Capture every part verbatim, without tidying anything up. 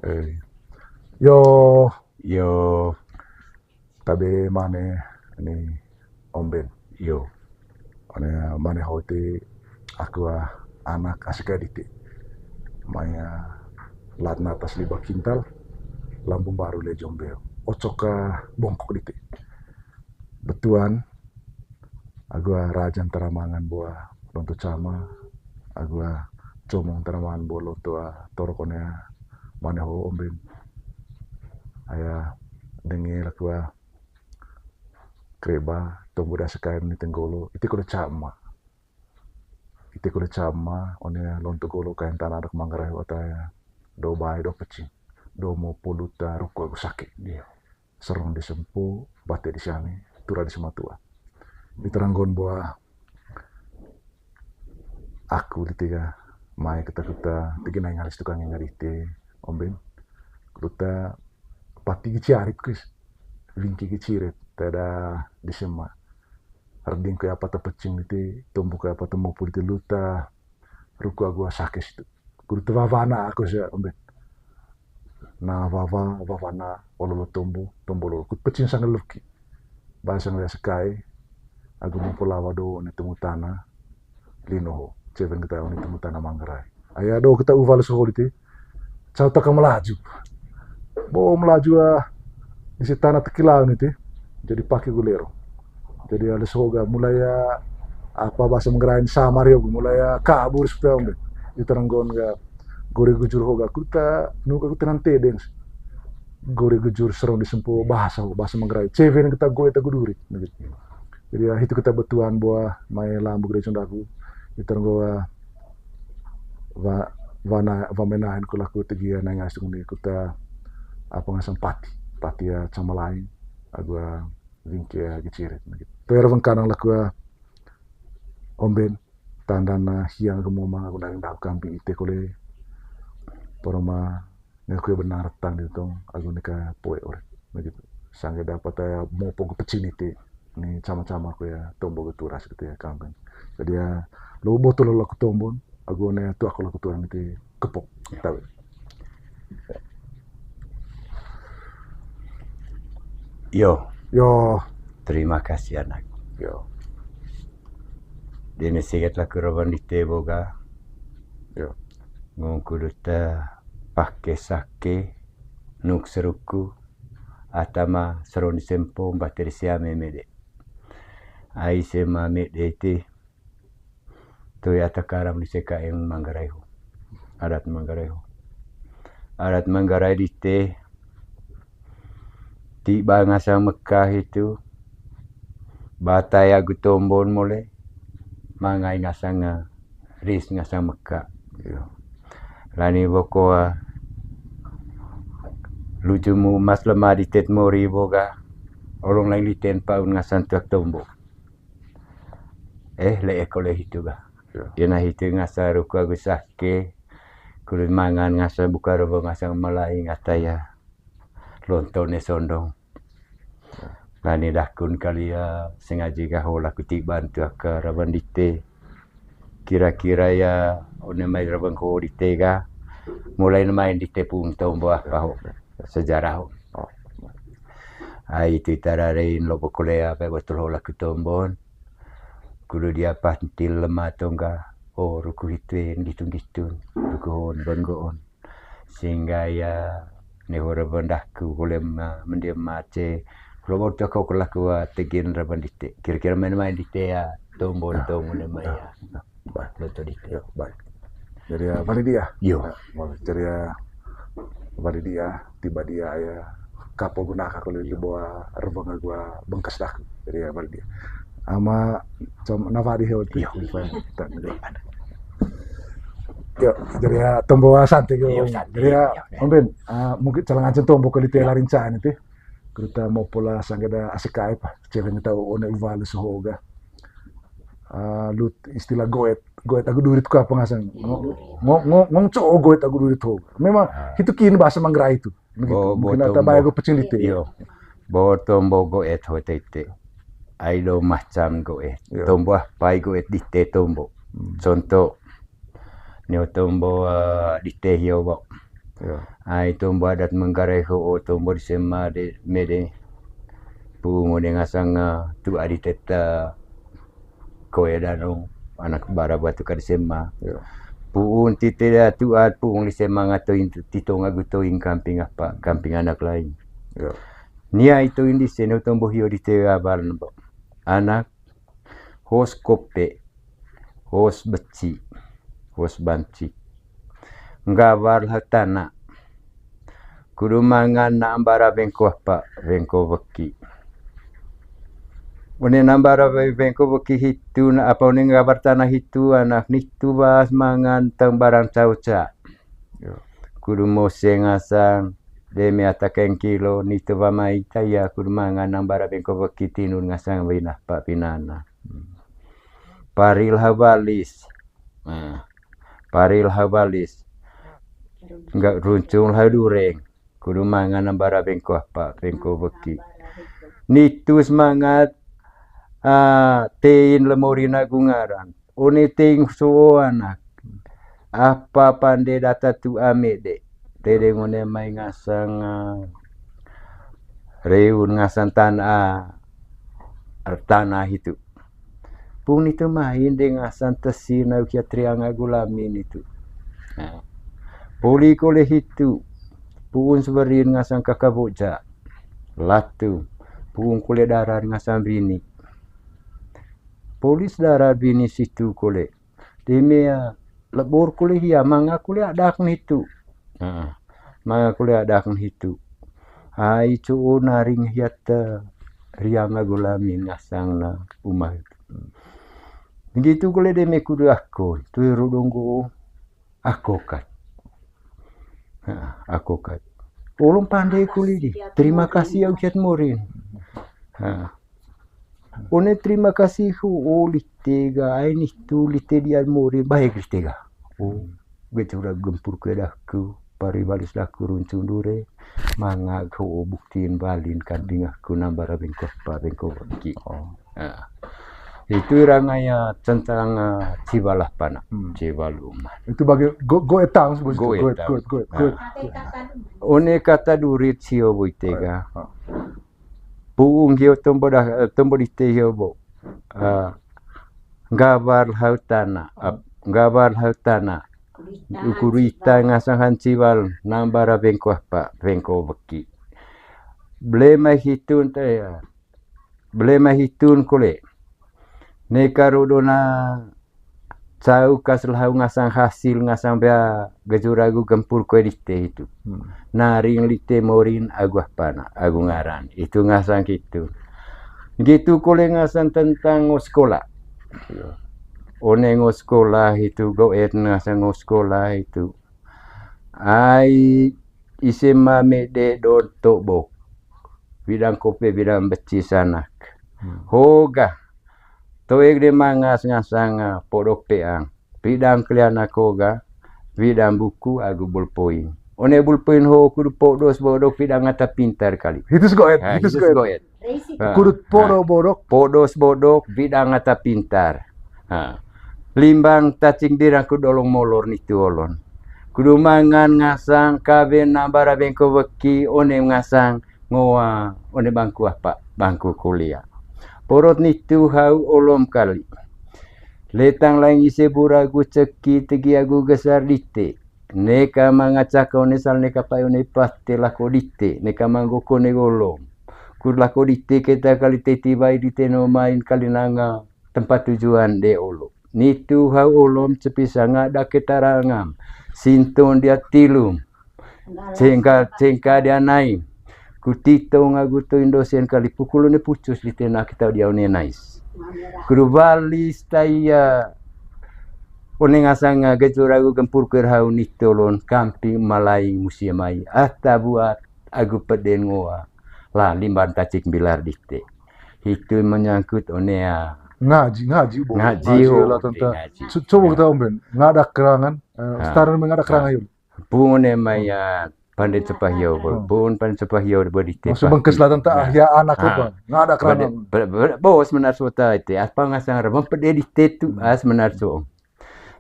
Eh. Yo. Yo. Tabe mane ni Om Ben. Yo. One mane ho ite aku, ah, anak asik dite. Mai, ah, latna atas lima kintal, lambung baru le jombeo. Ocok, ah, bongkok dite. Betuan, agu, ah, rajan taramangan boa lonto cama, agu, ah, comong taramangan boa lonto, ah, torok one, ah, mane ho Om Ben. Aya denge laku, ah, kreba, tombo dasa kain ni tenggolo, ite kole cama. Ite kole cama, one lonto golo kain tana dak Manggarai ho ata ya. Do bae, do pecing. Do mo poluta ruku agu sake. Iya. Serong disempo, bate disiami, tura disematua. Ita ranggon boa aku dite ga, mai keta-keta, tegi nai ngalis tukang ngadite, Om Ben. Kuta pati gici arit kuis, wingki gici arit, tada disema. Arding kue apa ta pecing dite, tombo kue apa ta mopu dite luta, ruku agu sake situ. Kudu te wawana aku sia Om Ben. Na wawa, wawana, ololo tombo, tombo ololo. Kut pecing sanggeluki. Ba sanggeluki sekai, agu mopu lawa do, ne temu tana, lino ho. Cewen keta one temu tana Manggarai. Aya do keta uwal soho dite. Cau taka melaju. Bo melaju, ah, isi tana tekilau ni te. Jadi pake gulero. Jadi ale soho ga mulai, ah, apa bahasa Manggarai ni sama rio mulai, ah, kabur seperti Om Ben. Ita ranggon ga gore gujur ho ga kuta nu ka kuta nante deng. Gore gujur serong disempo bahasa ho, bahasa Manggarai. Cewen keta goe ta guduri. Jadi, ah, hitu keta betuan boa mai lambu gereja ndaku. Ita ranggon, ah, wa, wana, wamenahen ku laku tegia nai ngasung ni kuta apa ngasang pati, pati ya cama lain, agu, ah, wingki ya gici arit, gitu. Toer wengkanang laku, ah, Om Ben, tandan, ah, hiang agu momang agu nari ndau kambing ite kole, poroma, ne kue benang retang di tong, agu neka poe ore, begitu. Sangge dapat aya mopo ke pecin ite, ni cama-cama kue tombo ke turas gitu ya, kambing. Jadi ya, lo botol lo ke tombon, agu ne tu aku lo ke tuan ite kepok, tahu. Yo. Yo. Terima kasih, anak. Yo. Dene sigat laku rawan dite boga. Yo. Ngongku duta pake sake, nuk seruku, atama serong disempo, mbateri sia memede. Ai sema mede ite, Toi ata karam ni sekaeng Manggarai ho. Adat Manggarai ho. Adat Manggarai dite, tiba ngasang Mekah itu, batai agu tombon mole, mangai ngasang, ah, ris ngasang Mekah. Iyo. Lani boko, ah, lucu mu mas lemah ditet mori boga, olong lain liten paun ngasang tuak tombo. Eh, le'e kole hitu ga. Iyo. Ina hitu ngasa ruku agu sake, kulit mangan ngasa buka robo ngasa malai ngata ya. Lonto ne sondong. Iyo. Lani dakun kali ya, sengaja ga ho laku tiban tu aka rawan dite. Kira-kira ya, one mai rawan ko dite ga. Mulai main dite pung tombo apa ho. Sejarah ho. Oh. Ai tu itara rein lobo kolea pe botol ho laku tombon. Kudu dia pantil lema tongga. Oh, ruku hituen, gitun-gitun. Ruku hon, gon goon. Sehingga ya, ne ho rawan daku, kolem, ah, mendem mace. Kalau bau toko kelaku, ah, tegin rawan dite. Kira-kira main-main dite ya, tombon, tombon, main ya. Baik. Lonto dite. Yo, baik. Jadi ya, balik dia. Yo. Nah, balik. Jadi ya, balik dia, tiba dia ya, kapo guna ka kalau itu bawa rebang gua bengkas dah. Jadi ya, balik dia. Ama, com, nawa di hewan. Yo. Yo, jadi ya, tombo santai yo. Yo, santai. Jadi ya, yo, yo. Om Ben, ah, mungkin calang ancen tombo kali tela rincan itu. Kuta mo pola sanggada asekai pa, cewek tahu one uvalu sohoga. Ah, lut istilah goet, goet agu durit ko apa ngasang. Ngo-, ngo-, ngo-, ngong co goet agu durit ho. Memang ah, itu kin bahasa Manggarai itu. Begitu. Bo-, mungkin bo ada tombo. Bae agu pecin dite. Iyo. Bo tombo goet ho tete. Ai do macam goet. Iyo. Tombo ah, pai goet dite tombo. Hmm. Contoh, neo tombo, eh, dite hio bo. Ai tombo adat Manggarai ho'o tombo di sema de mede. Pu'ung one ngasang, ah, tu'a di teta koe danong anak bara batu ka di sema. Pu'ung tite da tu'a pu'ung di sema nga toing tito ngagu toing kamping apa, kamping anak lain. Nia itu indi seno tombo hio di te abal nembo. Anak, hos kope, hos beci, hos banci. Nggawar hau tana. Kudu mangan na ambara bengko apa, bengko weki. One na ambara be-, bengko weki hitu na apa one nggawar tana hitu anak nitu bas mangan tang barang cauca. Kudu mose ngasang, deme ata kengkilo, nitu ba mai taya kudu mangan na ambara bengko weki tinun ngasang wina pa pinana. Paril hau balis. Nah, paril hau balis. Nggak runcung hau dureng. Kudu mangan na ambara bengko apa, bengko weki. Nitu semangat, ah, tein lemorin agu ngaran. One teing suo anak. Apa pande data tu ame de. Tede ngone mai ngasang, ah, reun ngasang tanah, ah, tanah itu. Pung nitu main de ngasang tesi nau kia trianga gulamin itu. Nah, poli kole hitu, pu'un seberin ngasang kakaboja, latu, pu'un kole darar ngasang bini. Polis darar bini situ kole. Deme, ah, lebur kole hia, manga kole adak nitu. Nah, manga kole adak nitu. Ai cu'u naring hiat, eh, rianga gulamin ngasang na uma. Ngitu kole deme kudu ako, tu ru donggo ako kat. Ha, ako kat. Ulung pande kole di. Terima kasih ya ukiat morin. Ha. One terima kasih ho, o lite ga, ai nitu lite dia morin, baik lite ga. O, gecura gempur ke daku. Pari balis laku runcung dure, manga ho buktin balin kamping aku nambara bengko apa, bengko weki. Oh. Ah. Itu irangaya tentang, ah, cibalah pana, hmm, cibal uma. Itu bagi go-, goetang sebut itu. Goetang. Goet, goet, goet. One kata durit sio boitega. Ah. Pu'ung hio tombo da, tombo dite hio bo. Ah, nggabar hau tana, ap-, nggabar hau tana. Ukurita ngasang hancibal, nambara bengko apa, bengko weki. Ble mai hitun te, ble mai hitun kole. Neka rodona cau kas lahu ngasang hasil, ngasang bea gejur agu gempur kue dite hitu. Hmm. Naring lite morin agu apana, agu ngaran. Itu ngasang hitu. Ngitu kole ngasang tentang ngo sekolah. Iya. One ngo sekolah hitu, goet ngasang ngo sekolah hitu. Ai ise mame de don tobok. Bidang kope, bidang beci sanak. Hmm. Hoga. Toeg de mangas ngasang, ah, podok peang. Bidang keliana koga, bidang buku agu bolpoin. One bolpoin ho kudu podos bodok bidang ata pintar kali. Hitus goet, ah, hitus goet. Kudut podo bodok. Podos bodok bidang ata pintar. Ha. Limbang tacing birang ku dolong molor nitu olon. Kudu mangan ngasang kaben nambara bengko weki one ngasang ngoa one bangku apa, bangku kuliah. Porot nitu hau olom kali. Letang laing ise bura gu ceki tegi agu gesar dite. Neka mangacaka one sal neka pai one pate lako dite, neka manggoko ne golong. Kur lako dite keta kali teti bai dite no main kali nanga tempat tujuan de olo. Nitu hau olom cepisa ngada ketarangam. Sinton dia tilum. Cengka, cengka dia nai. Kutito ngagu to Indosian kali pukul one pucus di tena kita dia one nais. Kudu balis taya. One ngasang gejur agu gempur ker hau nitolon kamping malaing musia mai. Ata buat agu peden ngoa. Lah limban tacik bilar dite. Hitu menyangkut one ya. Ngaji, ngaji, bo. Ngaji, ngaji, oh, lah, tentang ngaji. Co-, coba kita omben. Nggak ada kerangan. Eh, ah, setara dengan nggak ada kerangan, ah, yuk. Pun emang ya pande cepah yo, hmm, pun pande cepah yo bo dite. Maksud bengkes lah tentang, nah, ahya anak, ah, apa? Nggak ada kerangan. Pande, pande, pande, bos menar sota ite. Apa ngasang rebang pede dite tu, hmm, as menar so.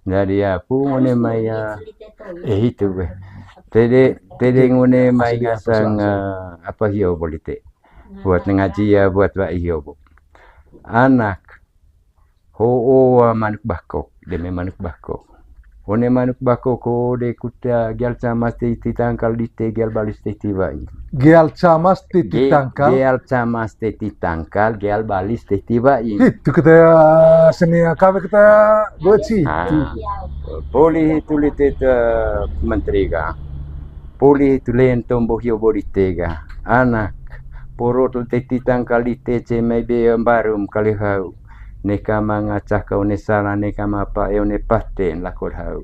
Jadi ya, pun emang ya, eh, itu be. Tede, tede ngone mai ngasang, eh, apa hio bo lite. Buat ngaji ya, buat wa'i hio bo. Anak. Ho'o, ah, manuk bakok, deme manuk bakok. One manuk bakok ko de kut, ah, geal camas titi tangkal dite, geal balis titi wa'i. Geal camas titi tangkal. Geal camas titi tangkal, geal balis titi wa'i. Itu kita seni kawe kita goci. Ah, poli itu lite te menteri ga. Poli itu lento mbohio bo dite ga. Anak, porot titi tangkal dite ce mai be mbarum kali hau. Neka manga caka one sala, neka mapa e one paten lako hau.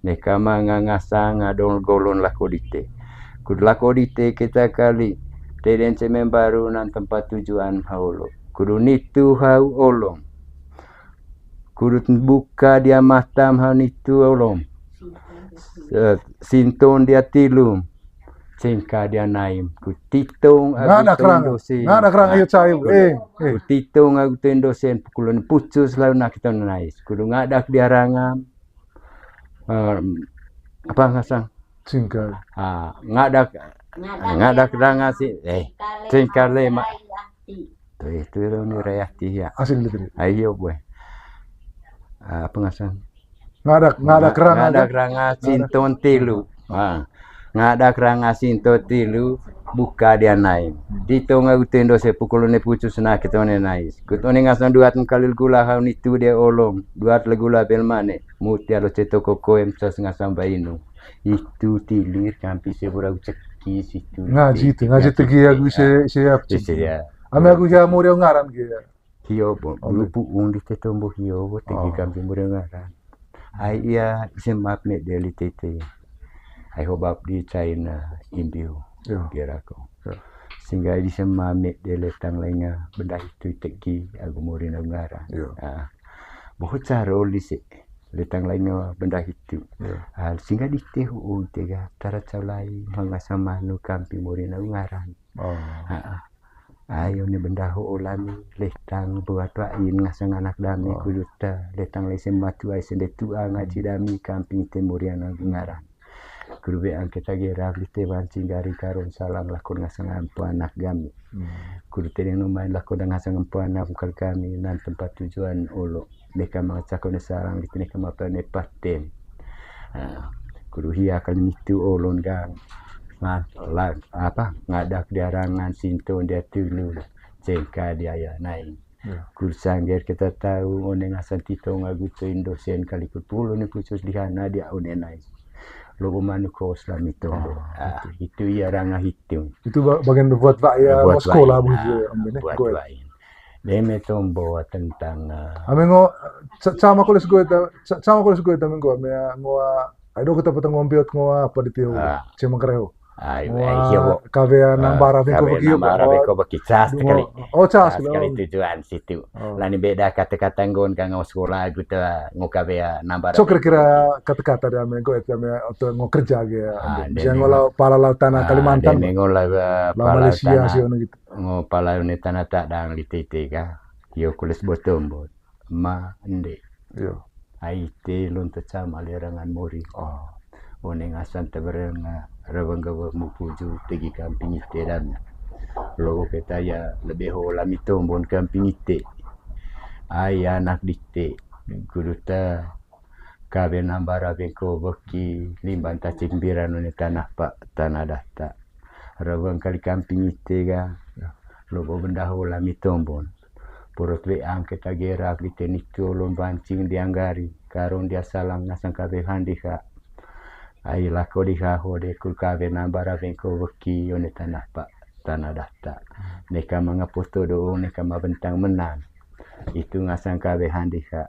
Neka manga ngasang adong golon lako dite. Kut lako dite keta kali, teden ce membaru nan tempat tujuan hau olo. Kudu nitu hau olong. Kudu buka dia matam hau nitu olong. Eh, sinton dia tilum. Cengka dia naim, ku titong agu tendo sen. Ngadak rang, ayo cayu. Eh, eh. Ku titong agu tendo sen, pukulon pucus lau na kita nais. Kudu ngadak dia rangam. Em, apa ngasang? Cengka. Ah, ngadak, ngadak ranga si, eh, cengka lema. Tuh, itu lo ni rayati ya. Asli literik. Ayo, boy. Ah, apa ngasang? Ngadak, ngadak ranga. Ngadak ranga sinton tilu. Ah. Ngadak ranga sinton tilu, buka dia naim. Titong agu tendo se pukul ne pucus na kita one nais. Kut one ngasang duat kalil gula hau nitu dia olong. Duat le gula bel mane. Mutia lo ceto kokoem sas ngasang bainu. Itu tilir kampi se buragu ceki situ. Ngaji tu, ngaji tegi agu se, se ap ceki. Ame agu hia mori au ngaran ge. Hio bo, bulu pu'ung di tetombo hio bo, tegi kampi mori au ngaran. Ai ia ise map me deli tete. Ai hobap di China, Imbiu, gerako. Sehingga di sema me dele tang lenga benda hitu tegi agu mori au ngaran. Ah. Boho caro lise. Letang lain benda hitu. Ah, sehingga dite hu'u tega tara cau lai manga samanu kampi mori au ngaran. Ah, ah. Ayo ni benda ho'o lami letang buat wain ngasang anak dami kuduta letang lai sematu ai sende tua ngaji dami kampi te mori au ngaran. Kudu be angke tagera lite wancing dari karon salam lakon ngasang ampo anak gami. Kudu tedeng numain lakon ngasang ampo anak kami nan tempat tujuan olo. Neka manga cako ne sarang lite neka mapa ne paten. Ah, kudu hia kali nitu olon gang. Ngan, la, apa, ngadak dia rangan sinto dia tulu. Cengka dia ya naing. Kut sangger kita tau one ngasang titong agu toin dosen kali kut pulo ne khusus di hana dia one nais. Lobo manuk kos lami tombo. Ah, itu ia ranga hitung. Itu bagian buat wak ya, buat sekolah begitu ya, buat wak. Deme tombo tentang, ah, ame ngo, sama koles gue, sama koles gue, ame ngo, ame ngo, ah, Ai do kita petang ngompiot ngo apa di tio. Cemang kereo. Ai, ai, hio bo. Kawea nambara bengko beki. Nambara bengko beki cas kali. Oh, cas kali tujuan situ. Lani beda kata-kata nggon ka ngo sekolah gitu ngo kawea nambara. So kira-kira kata-kata dia ame ngo itu ame oto ngo kerja ge. Bisa ngo lau pala lau tanah Kalimantan. Ngo lau pala Malaysia sih ono gitu. Ngo pala ne tanah tak dang di tete ka. Yo kulis botong bot. Ma ende. Ai te lonto cama lerangan mori. One ngasang tebereng rebeng gabah mupuju tegi kamping ite dan. Logo keta ya lebe ho lami tombon kamping ite. Ai anak dite. Kuduta kabe nambara bengko beki limban tacik mbiran one tanah pak tanah data. Rebeng kali kamping ite ga. Lobo benda ho lami tombon. Porot we angke tagerak di teni tolon bancing dianggari, karon dia salang ngasang kabe handi ka. Ai lako di haho de kul kabe nambara bengko beki one tanah pak, tanah data. Neka manga poto do, neka ma bentang menang. Itu ngasang kabe handi ka.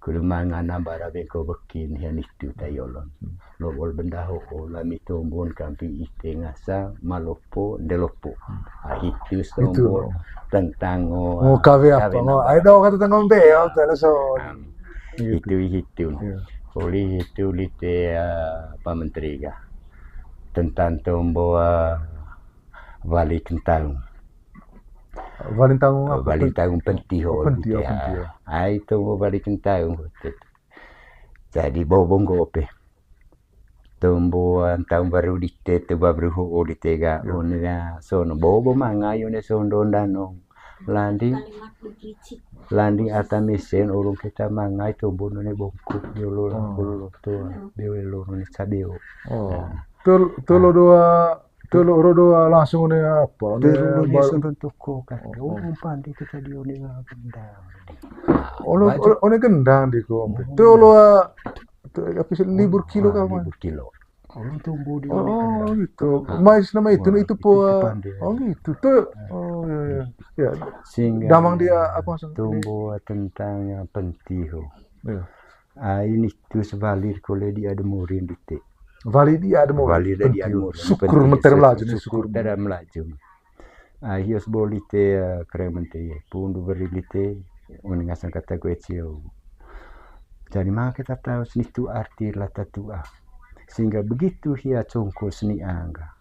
Kul manga nambara bengko beki ni hanitu tayolon. Lobol benda ho lami tombon kamping ite ngasang malopo ndelopo. Ahitu sombon tentang ngo kawe apa ngo. Ai do kata tentang ngombe ya tele so. Itu hitu. Oli hitu lite apa menteri ga tentang tombo wali kentang. Wali kentang apa? Wali kentang penti ho. Ai tombo wali kentang. Jadi bobong gope. Tombo, ah, taung baru dite, tu baru ho'o dite ga, oh, one ya, sono bobo manga, yo ne sondo ndano. Landing, landing ata mesen, olong keta manga, tombo none bongkok, yo lo, oh, lo, lo, to, beo, lo, none cabeo. Oh. Nah. Tol-, tolo doa, tolo ro doa langsung ne apa? Tolo ro dia ba-, sondo toko kan. Oh, oh. Orang pande kita di one gendang. Ono, ono gendang di ko. Oh. Tolo, ah, to, apa sih, libur kilo, ah, kawan? Libur kilo. Orang tombo di, oh, gitu. Mai nama itu, itu po, oh, gitu. Tuh. Oh, ya, ya. Ya. Sehingga damang dia, apa maksudnya? Tombo tentang yang penting ho. Iya. Ah, ini tuh sebalir kole di ada murin dite. Wali di ada murin. Wali di ada murin. Syukur menteri melaju nih, syukur menteri melaju. Ah, hios boli te, ah, keren menteri, pundu beri lite, uning asang kata gue cio. Jadi maka kita tahu seni tu arti lata tua. Sehingga begitu hia congko seni angga.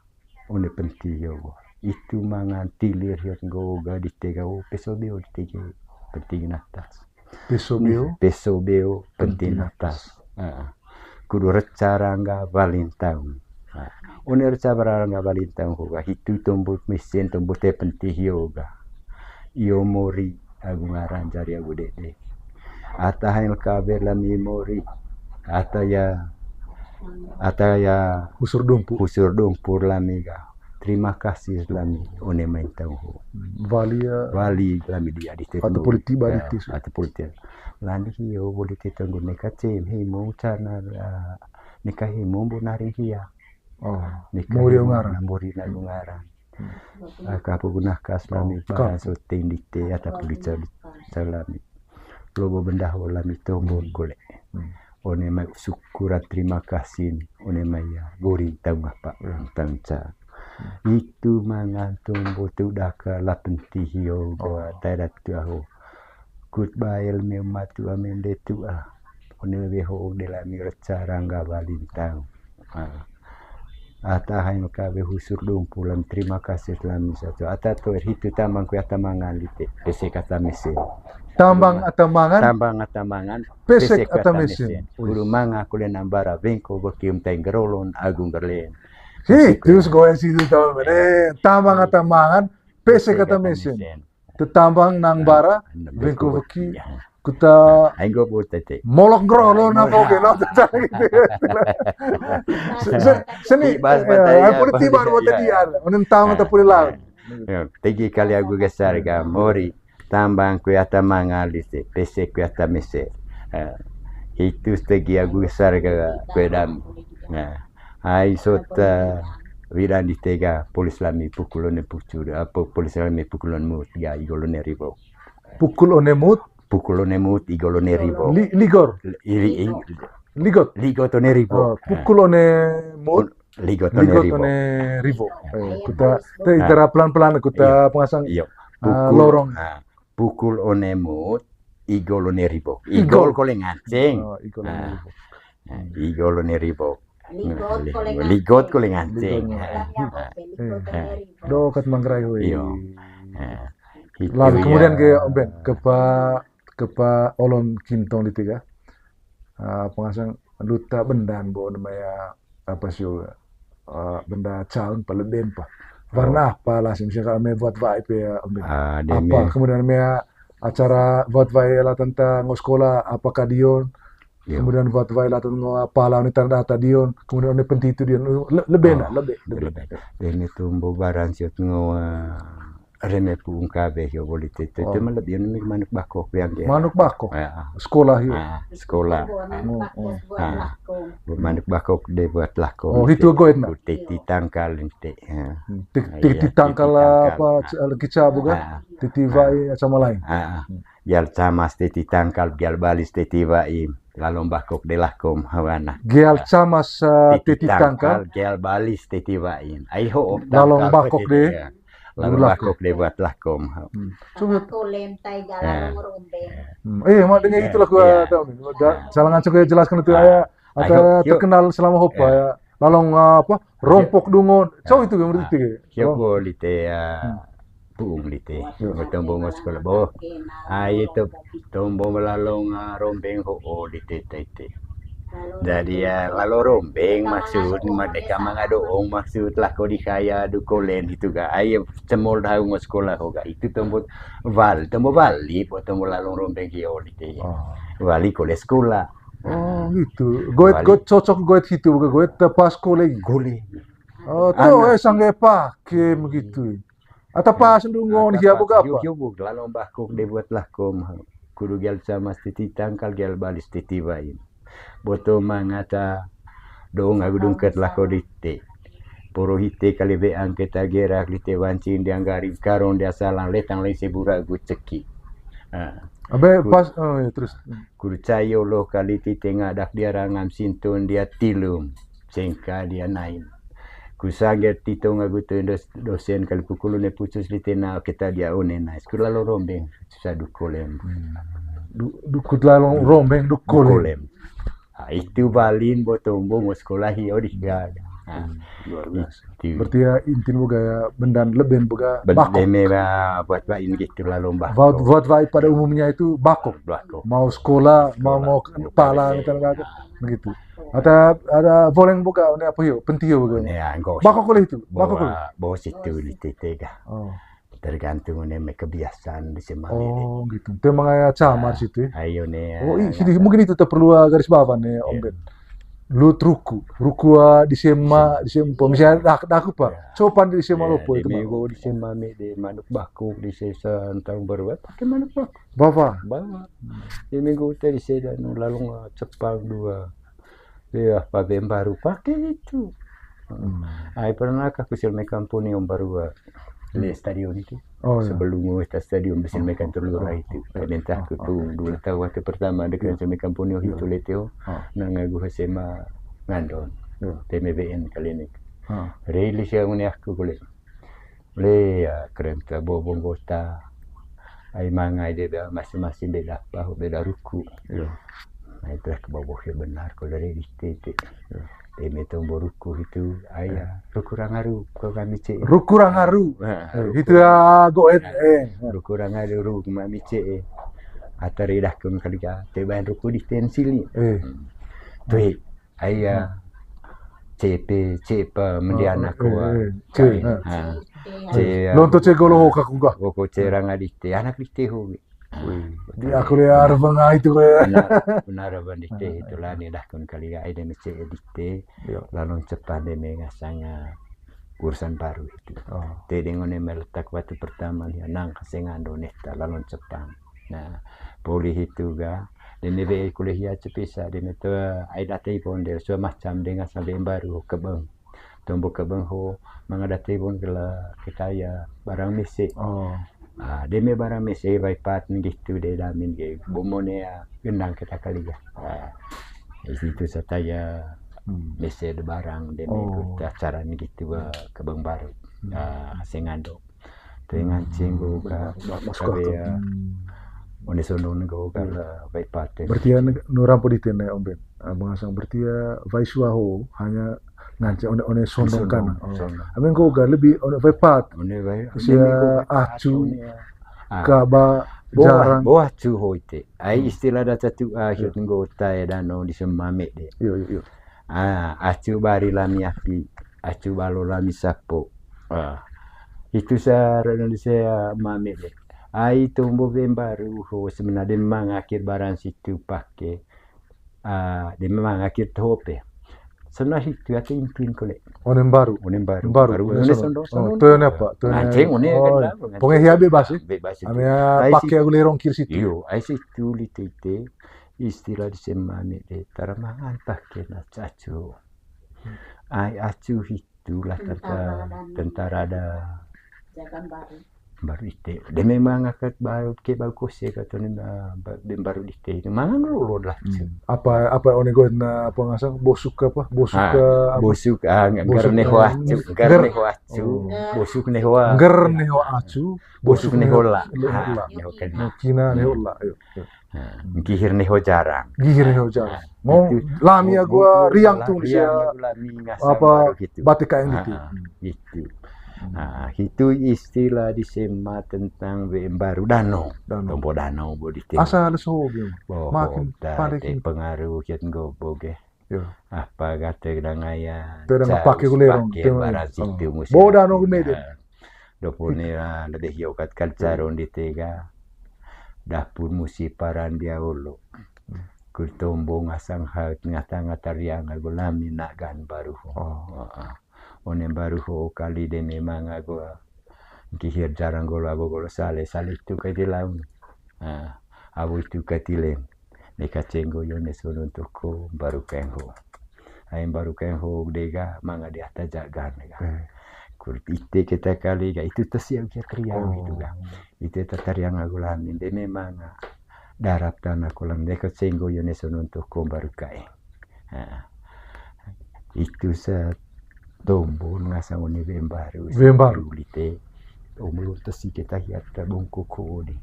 One penting yo. Itu mangan tilir hia nggo ga di tega, oh, peso beo di tega. Penting natas. Peso beo. Peso beo, penting natas. Heeh. Kudu reca rangga walin taung. Nah, one reca rangga walin taung hoga hitu tombo mesen, tombo te penting hio ga. Io mori agu ngaran jari agu dede. Ata hail kabe lami mori. Ata ya, ata ya husur dumpu. Husur dumpu lami ga. Terima kasih lami, one mai taung ho. Wali ya. Wali lami dia di atu politik bari, ya, tis. Atu politik. Lani hio boli te tonggo neka cem himo cana, ah, neka himo bo nari hia. Oh, neka mori himo ngaran. Mori na ngaran. Hmm. Ah, kapu guna kas lami, oh, para so tendite ata politik lami. Lobo bendaho lami tombo kole. Hmm. One mai syukuran terima kasih, one mai ya, goreng taung apa, taung ca. Itu mangan tombo tu daka la penting hio, oh, tadat tu aho. Kut bael me matu amende tu ah. One beho de lami reca rangga walin taung. Ah. Ata hain kabe husur dumpu lami, terima kasih lami satu. Ata toer hitu tambang kue ata mangan lite. Pesek ata mesen. Tambang ata mangan. Tambang ata mangan. Pesek ata mesen. Kudu manga kule nambara wengko weki umtai gerolon agung gerlen. Hitu sekoe situ tahu mene. Tambang ata mangan. Pesek ata mesen. Tetambang nang bara, wengko weki. Kuta aing go buat tete. Molok gro lo na poke lo tete gitu. Seni bahas batai ya, puri tiba buat tadi ya. Menentang atau puri laut. Ya, tegi kali agu geser ga mori. Tambang kue ata mangalis, pesek kue ata mese. Eh, hitu tegi agu geser ga kue dam. Nah, ai sot, eh, widan di tega polis lami pukul one pucur, apa polis lami pukul one mut ga igol one ribo. Pukul one mut? Pukul one mut, igol one ribo. Li-, ligor? Iri, iri. Ligot? Ligot one ribo. Oh, pukul one mut, ligot one ribo. Ligot one ribo. Eh, kuta, te itara pelan-pelan, kuta pengasang, iyo. Ah, pukul, lorong. Ah, pukul one mut, igol one ribo. Igol. Igol kole nganceng. Oh, igol one ribo. Ah, igol one ribo. Ligot kole nganceng. Ligot kole nganceng. Ligot. Ah, ah. Ligot one ribo. Dokat manggerai, hoi. Iyo. Ah. Lalu kemudian ke Omben, ke Pa, ke Pa Olon Kintong di tega. Ah, pengasang luta bendan bo namanya apa sih, ah, benda caun pa leben pa. Warna apa lah sih, misalkan me buat wai pe ya, Omben. Ah, apa, kemudian me acara buat wai lah tentang sekolah, apakah dion? Iyo. Kemudian buat wai lah tentang apa lah ini tanda data dion. Kemudian ini penting itu dion. Le-, leben lah, lebe, lebe. Ini tumbuh barang siut ngo, ah, reme puung kabe hio boli tete. Oh. Cuma lebih ini manuk bakok yang dia. Manuk bakok? Ya. Sekolah hio. Ah, sekolah. Oh, oh. Ah. Manuk bakok de buat lakom. Oh, itu goit na. Teti tangkal ente. Ya. Hmm, te-, teti tangkal apa, lagi cabu kan? Ah. Teti wai sama lain. Ah. Hmm. Gial camas teti tangkal, gial balis teti wai. Lalong bakok de lakom hawana. Gial camas, ah, teti tangkal, gial balis teti wai. Ai ho lalong bakok de. Lalu bakok de buat lakom. Hmm. Coba. Kolem tai galang rombeng. Hmm. Eh, mak dengar itulah gua tahu nih. Salah ngancok ya jelaskan itu ya. Atau terkenal selama hopa ya. Lalong, ah, apa? Rompok dungon. Coba itu yang berarti. Siapa lite ya? Hmm. Puung lite. Bertemu sekolah boh. Ah, itu tombo melalong, ah, rombeng ho, oh, lite, lite. Jadi ya, lalo rombeng maksud, merdeka manga doong maksud, lako di kaya du kolen hitu ga. Ai cemol dahu ngo sekolah ho ga. Itu tombo wal, tombo wali, po tombo lalo rombeng ki oli te. Oh. Wali kole sekolah. Oh, gitu. Goet, wali. Goet cocok, goet hitu, goet pas kole. Kole. Oh, tuh, eh, sangge pake begitu. Ata pas ndu ngon hia boga apa? Hio, hio, bog, lalo mbako de buat lako mah. Kudu gial sama titi tangkal, gial balis titi wain. Boto mangata dong agu dungket lako dite. Poro hite kali be angketa gerak dite wancing dianggari karong dia salang letang lain sebura gu ceki. Ah. Abe pas, oh ya, terus. Kudu cayo lo kali tite ngadak dia rangam sintun dia tilum. Sengka dia nain. Ku sangger tito ngagu tu dos-, dosen kali pukulu ne pucus di tena kita dia one nais. Ku lalo rombeng, susah du kolem. Hmm. Du-, dukut lalo rombeng, du kolem. Du kolem. Ah, itu balin botombo ngo sekolah hio di gaga. Ah, hmm, luar biasa. Itu. Berarti ya intin boga ya bendan leben boga ben-, bakok. Deme ba buat ba ini gitu lalo mbah. Buat, buat ba pada umumnya itu bakok. Bakok. Mau sekolah, mau, mau pala, gitu. Begitu. Ada, ada boleng boga, ini apa yuk? Pentio boga. Ini ya, enggak usah. Bakok kole itu. Bakok kole. Bawa, bawa situ di tete ga. Oh. Tergantung ini me kebiasaan di semua ini. Oh, gitu. Itu emang aya camar situ ya. Ayo nih. Oh, iya, mungkin itu tak perlu, ah, garis bawah nih, Om Ben. Lu ruku, ruku, ah, di sema, di sempo. Misalnya dak, dak apa? Copan di sema lopo itu mah. Minggu di sema me de manuk bakok di sesa entang baru, eh, pakai manuk bakok. Bawa. Bawa. Di minggu tadi saya dan lalu, ah, cepang dua. Iya, pabembaru pake itu. Hmm. Ai pernah ka ku Silmekampunio baru, eh, le stadion itu. Oh, iya. Sebelum kita stadion di Silmekampunio itu. Ai bentah ku tu dulu tahu waktu pertama dekat Silmekampunio itu le teo. Nang agu sema ngandon. Iya. T M B N klinik. Rilis ya ngone aku kule. Le, ya, keren ke bobo anggota. Ai mangai de beda masing-masing beda apa, beda ruku. Iya. Nah, itu ke bobo ya benar kalau dari di tete. Iya. Demi tombo ruku itu, ai ya, ruku rangaru kalau kami cek. Ruku rangaru. Nah, eh, ruku itu ya goet, eh. Ruku rangaru, ruku mami cek, eh. Atari dah kun kali ka, tebain ruku di tensili. Eh. Hmm. Tuh, eh. Ai ya, cepe, cepe, mendian aku, eh, eh, eh, ce, ha. Ce, ya. Lonto ce golo ho kaku ga. Woko ce ranga dite, anak dite ho. Wih, di aku le arep ngai itu ya. Benar, benar, benar, dite, itulah ni dah kun kali ga, ai de mece dite. Iya. Lalu cepat de mengasanga urusan baru itu. Oh. Te dengan meletak waktu pertama ni nang kasengan do neta lalu cepat. Nah, poli hitu ga, dene be kuliah hia cepisa, dene to ai data ipon de, so macam dengan sampai baru kebeng. Tombo kebeng ho, manga data ipon kela kita ya barang mese. Oh. Ah, deme barang mese, baipat gitu de damin ge, bomone ya, gendang kita kali ya. Ah, itu sataya mese de barang, deme kita acara gitu, eh, kebeng baru. Ah, sengando. Te nganceng go ka, kabe ya, one sondong go ka, baik paten. Berarti ya, nu rampo di tene, Om Ben. Ah, mengasang berarti ya, vai suaho, hanya nganceng one, one sondong kana. Sondong. Amin go ka lebih one vai pat. One vai, sia acu, ka ba jarang. Bo acu ho ite. Ai istilah da catu, ah, hiut nggo tae dano di semame de. Iyo, iyo, iyo. Ah, acu bari lami api, acu balo lami sapo. Ah, itu sa Indonesia mame de. Ai tombo bembaru ho sebenarnya de mangakir barang situ pake. Ah, de mangakir tope. Sebenarnya itu ate intin kole. Onem baru. Onem baru. Baru. Baru. One sondong, sondong. Toyo ne apa? Toyo ne. Nganceng one kan. Ponge hia bebas ya. Bebas itu. Ame pake agu lerong kir situ. Iyo, ai situ litete. Istilah di semame de tara mangan pake na acu. Ai acu hitulah tentara, tentara da. Baru ite. De memang akat baru ke baru kose kata ni, ah, ba-, baru dite itu mangan lolo lah. Apa, apa one goet na apa ngasang bosuk apa? Bosuk ke apa? Bosuk, ah, ngger neho acu, ngger neho acu. Bosuk neho. Ngger neho acu. Bosuk neho la. Neho kena. Kina neho la. Ayo. Nah, gihir neho jarang. Gihir neho jarang. Nah, mau itu, lami mau, agu mau riang tung lami apa, batik kain gitu. Ah, gitu. Nah, itu istilah di S M A tentang W M Baru, danau. Danau. Tombo danau bo di tim. Asa ada soho gitu. Bo, makin bo, da, pada te pengaruh kiat nggo bo ge. Yo. Apa kata dangaya. Te dang pake gulero, pake te barang situ musim. Bo danau gumede. Dopone, ah, lebih yokat kalcaron di tega. Dapur musi paran dia olo. Kurtombo ngasang haut ngata-ngata riang ago lami nagan baru ho. Oh. Heeh. One baru ho kali de memang ago kihir jarang golo ago golo sale, sale itu kai di laun. Ah, abu itu kai di len. Neka cenggo yo ne sonon toko baru kengho. Ai baru kengho dega manga di ata jagan dega. Eh. Kur ite kita kali ga itu tesiap kia teriang itu ga. Ite tatariang ago lamin de memang darap tanah kolam deka cenggo yo ne sonon toko baru kae. Ha. Itu sa tombo ngasang one W M Baru. W M Baru. Lite. Omlur tesi kita hiat ta bongkok ko di.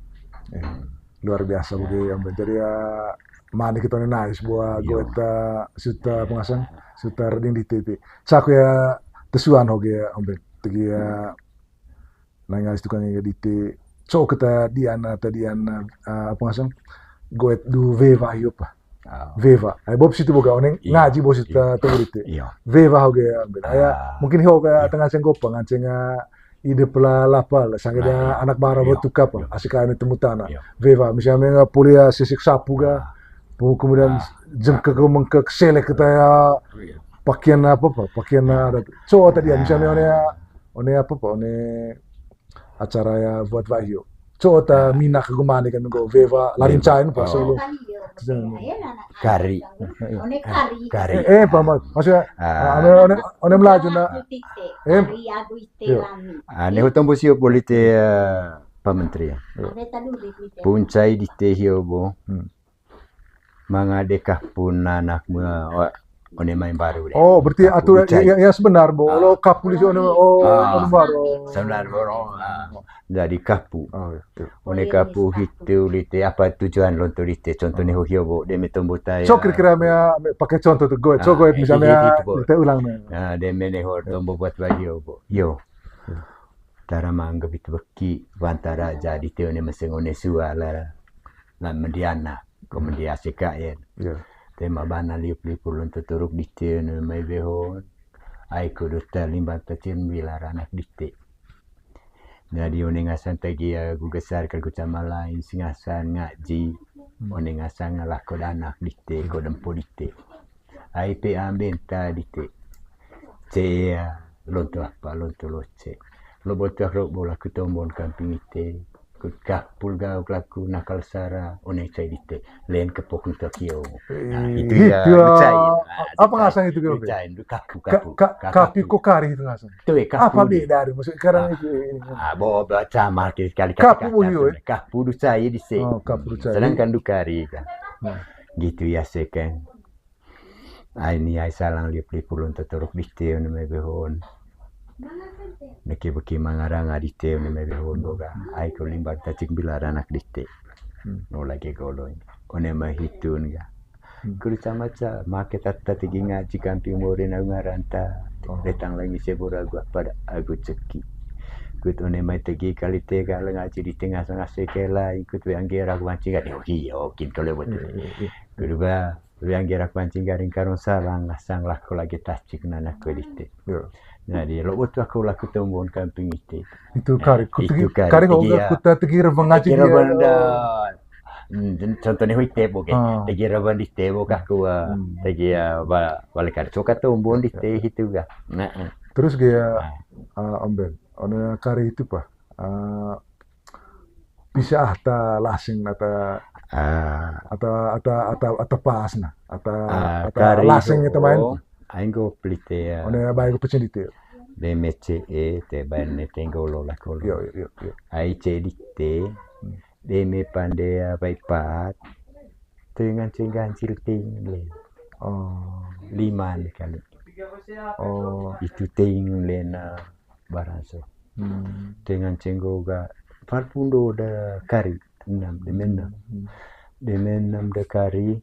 Eh. Luar biasa bo ge, Om Ben. Jadi ya, mane kita one nais buat, iyo, goet, eh, suta pengasang, suta reding di T P. Saku ya, tesuan ho ge, Om Ben. Tegi ya, nai ngai tukang ya di te, co kita dian, eh, tadi dian, eh, pengasang, goet du Veva hiup. Ah. Veva. Ai bob situ boga oneng, iyo, ngaji bo situ, iyo, tunggu di te. Iyo. Veva ho ge, Om Ben. Aya, ah, mungkin ho ge, iyo, tengah ceng gopa, nganceng, eh, ide pela lapal, sangge dia anak bara bo tukap, asik ane temu tanah. Veva, misalnya nga poli ya sisik sapu ga, pu-, kemudian jengkek mengkek selek kita ya, pakaian apa apa, pakaian adat. Co tadi ya, misalnya one, one apa apa, one acara ya buat wahyu. Co ta mina ke gumane kan go Veva, larin cain pas solo. Kari. One kari. Kari. Eh, eh, apa, maksudnya, ah, one, one, one Melaju na. Eh, ane ho tombo sio poli te, eh, Pak Menteri ya. Puncai di te hio bo. Hmm. Manga de kapun anak mua, o-, one mai baru de. Oh, berarti kapu atur ya, ya, ya, sebenar bo. Ah. Lo kapu di sini, oh, ah, baru. Sebenar bo, ah. Jadi kapu. Oh, iya, iya. One kapu hitu lite, apa tujuan lonto lite, contohnya ho hio bo, de me tombo tai. So kira-kira me, me pakai contoh tu goet, so goet misalnya, kita ulang me. Nah, de me ne ho tombo buat wahyu bo. Yo. Tara mangga bitu beki, wantara jadi te one meseng one sua la, la mendiana, ko mendia sekaen. Te ma bana liup-liup lonto turuk dite one mai behon. Ai ko dota limbang tacin bilar anak dite. Jadi one ngasan tegi ya gu gesar kal gu cama lain, si ngasan ngaji. One ngasan ngalako danak dite, ko dempo dite. Ai pe amben ta dite. Ce ya, lonto apa, lonto loce. Lo botoh ro bola ku tombon kamping ite. Ku kapul gauk laku nakal sara, one cai dite. Len kepok untuk kio. Nah, itu ya, itu ya, apa ngasang itu, kapu, kapu. Kapi ko kari itu ngasang. Itu ya, kapu. Apa beda dari, maksud sekarang itu? Ah, bo, baca mati sekali kapu kata, kapu du cai di se. Oh, kapu du cai. Sedangkan du kari kan. Nah. Gitu ya, se kan. Ai ni ai salang liup-liup lonto turuk dite one mai behon. Neke beki mangaranga dite one mai behon boga. Ai ko limbang tacik bilar anak dite. No lagi goloi. One mai hitun ga. Kuri cama ca, make tata tegi ngaji kamping morin au ngaranta. Letang langi sebora gua pada agu ceki. Kut one mai tegi kali tega lenga ngaji di tengah sengah sekela, ikut we anggera kuancing gari. Oh, iya, okin kalau betul. Kedua, we anggera kuancing garing karung salang, sang lako lagi tacik nana kue dite. Jadi, lo butuh aku laku tombon kamping ite. Itu kari, ku tegi, kari kok udah ku tegi rebang ngaji dia. Contohnya hui tebo ke. Tegi rebang di tebo kah ku, tegi ya, balik kari. Coka tombon di te itu ga. Nah. Terus gaya, ah, Om Ben, one kari itu pa. Ah, bisa ata lasing ata, ata, ata, ata pas na. Ata, ata kari lasing itu main. Aing go pelite ya. One bae go pecin dite. De me ce e te bae ne tenggo lo lako lo. Yo, yo, yo, yo. Ai ce dite. De me pande ya bai pat. Tengan cenggan cil ting le. Oh. Liman kali. Oh. Itu ting le na. Baranso. Tengan cenggo ga parpundo da kari enam, de menam. De menam da kari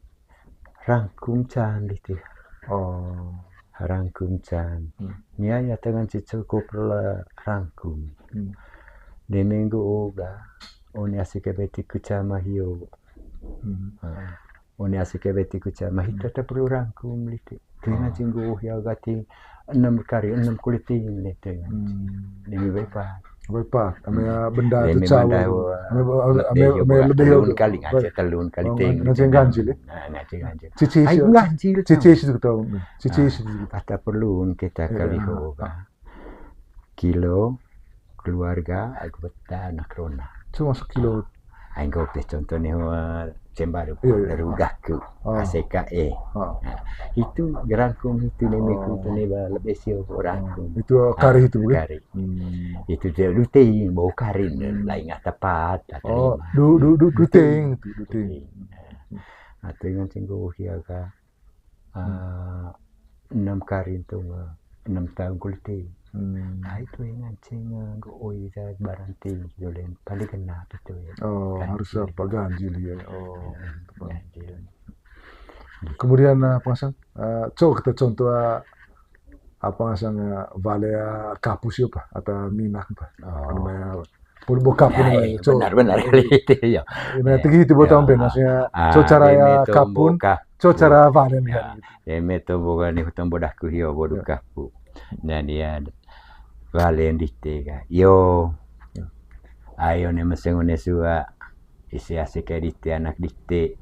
rangkum can dite. Oh. Rangkum can. Hmm. Nia ya tangan si cukup la rangkum. Hmm. Di minggu oga, one asik beti kucama hio. Hmm. Ah. One asik beti kucama hita tak perlu rangkum lite. Tuingan cinggu hia gati enam kari, enam kuliting lite. Hmm. Demi baipa. Baipa, ame benda tu cawa. Ame lebih telun kali ngaji, telun kali ting. Ngaji ganjil ya. Nah, ngaji ganjil. Cici. Ai, ganjil. Cici itu tahu. Cici itu. Kata perlu kita kali ho. Kilo keluarga, aku beta anak rona. Cuma sekilo. Ai, nggo teh contoh nih, wah, cembaru, iya, iya, dari ugaku, ah, A C K E. Ah. Nah, itu gerangkung itu nih, miku itu nih, ba, lebih sio gerangkung. Itu, ah, kari itu, bukan? Kari. Hmm. Itu dia duting, bau karin, lain tepat, oh, du, du, du, duting, duting. Atau dengan cenggo hiaga. Ah, enam kari itu, eh, enam tahun kuliting. Hmm. Nah, itu yang ngancing, eh, nggo oi za baranting, jolen paling kena itu ya. Oh, harus apa ganjil ya. Oh, ganjil. Kemudian, eh, apa ngasang? Eh, co kita contoh, eh, apa ngasang, eh, wale, eh, kapu sio pa atau minak pa. Oh. Anu, eh, Pul bo kapun. Nah, eh, co. Benar, benar kali itu, ya. Nah, tegi itu bo tamben, maksudnya, co cara ya kapun, co cara panen kan. Eme to bo gani hutang bo daku hio bo du kapu. Nah, dia balen dite ka. Yo. Ayo ne meseng one sua. Isi asik kayak dite anak dite.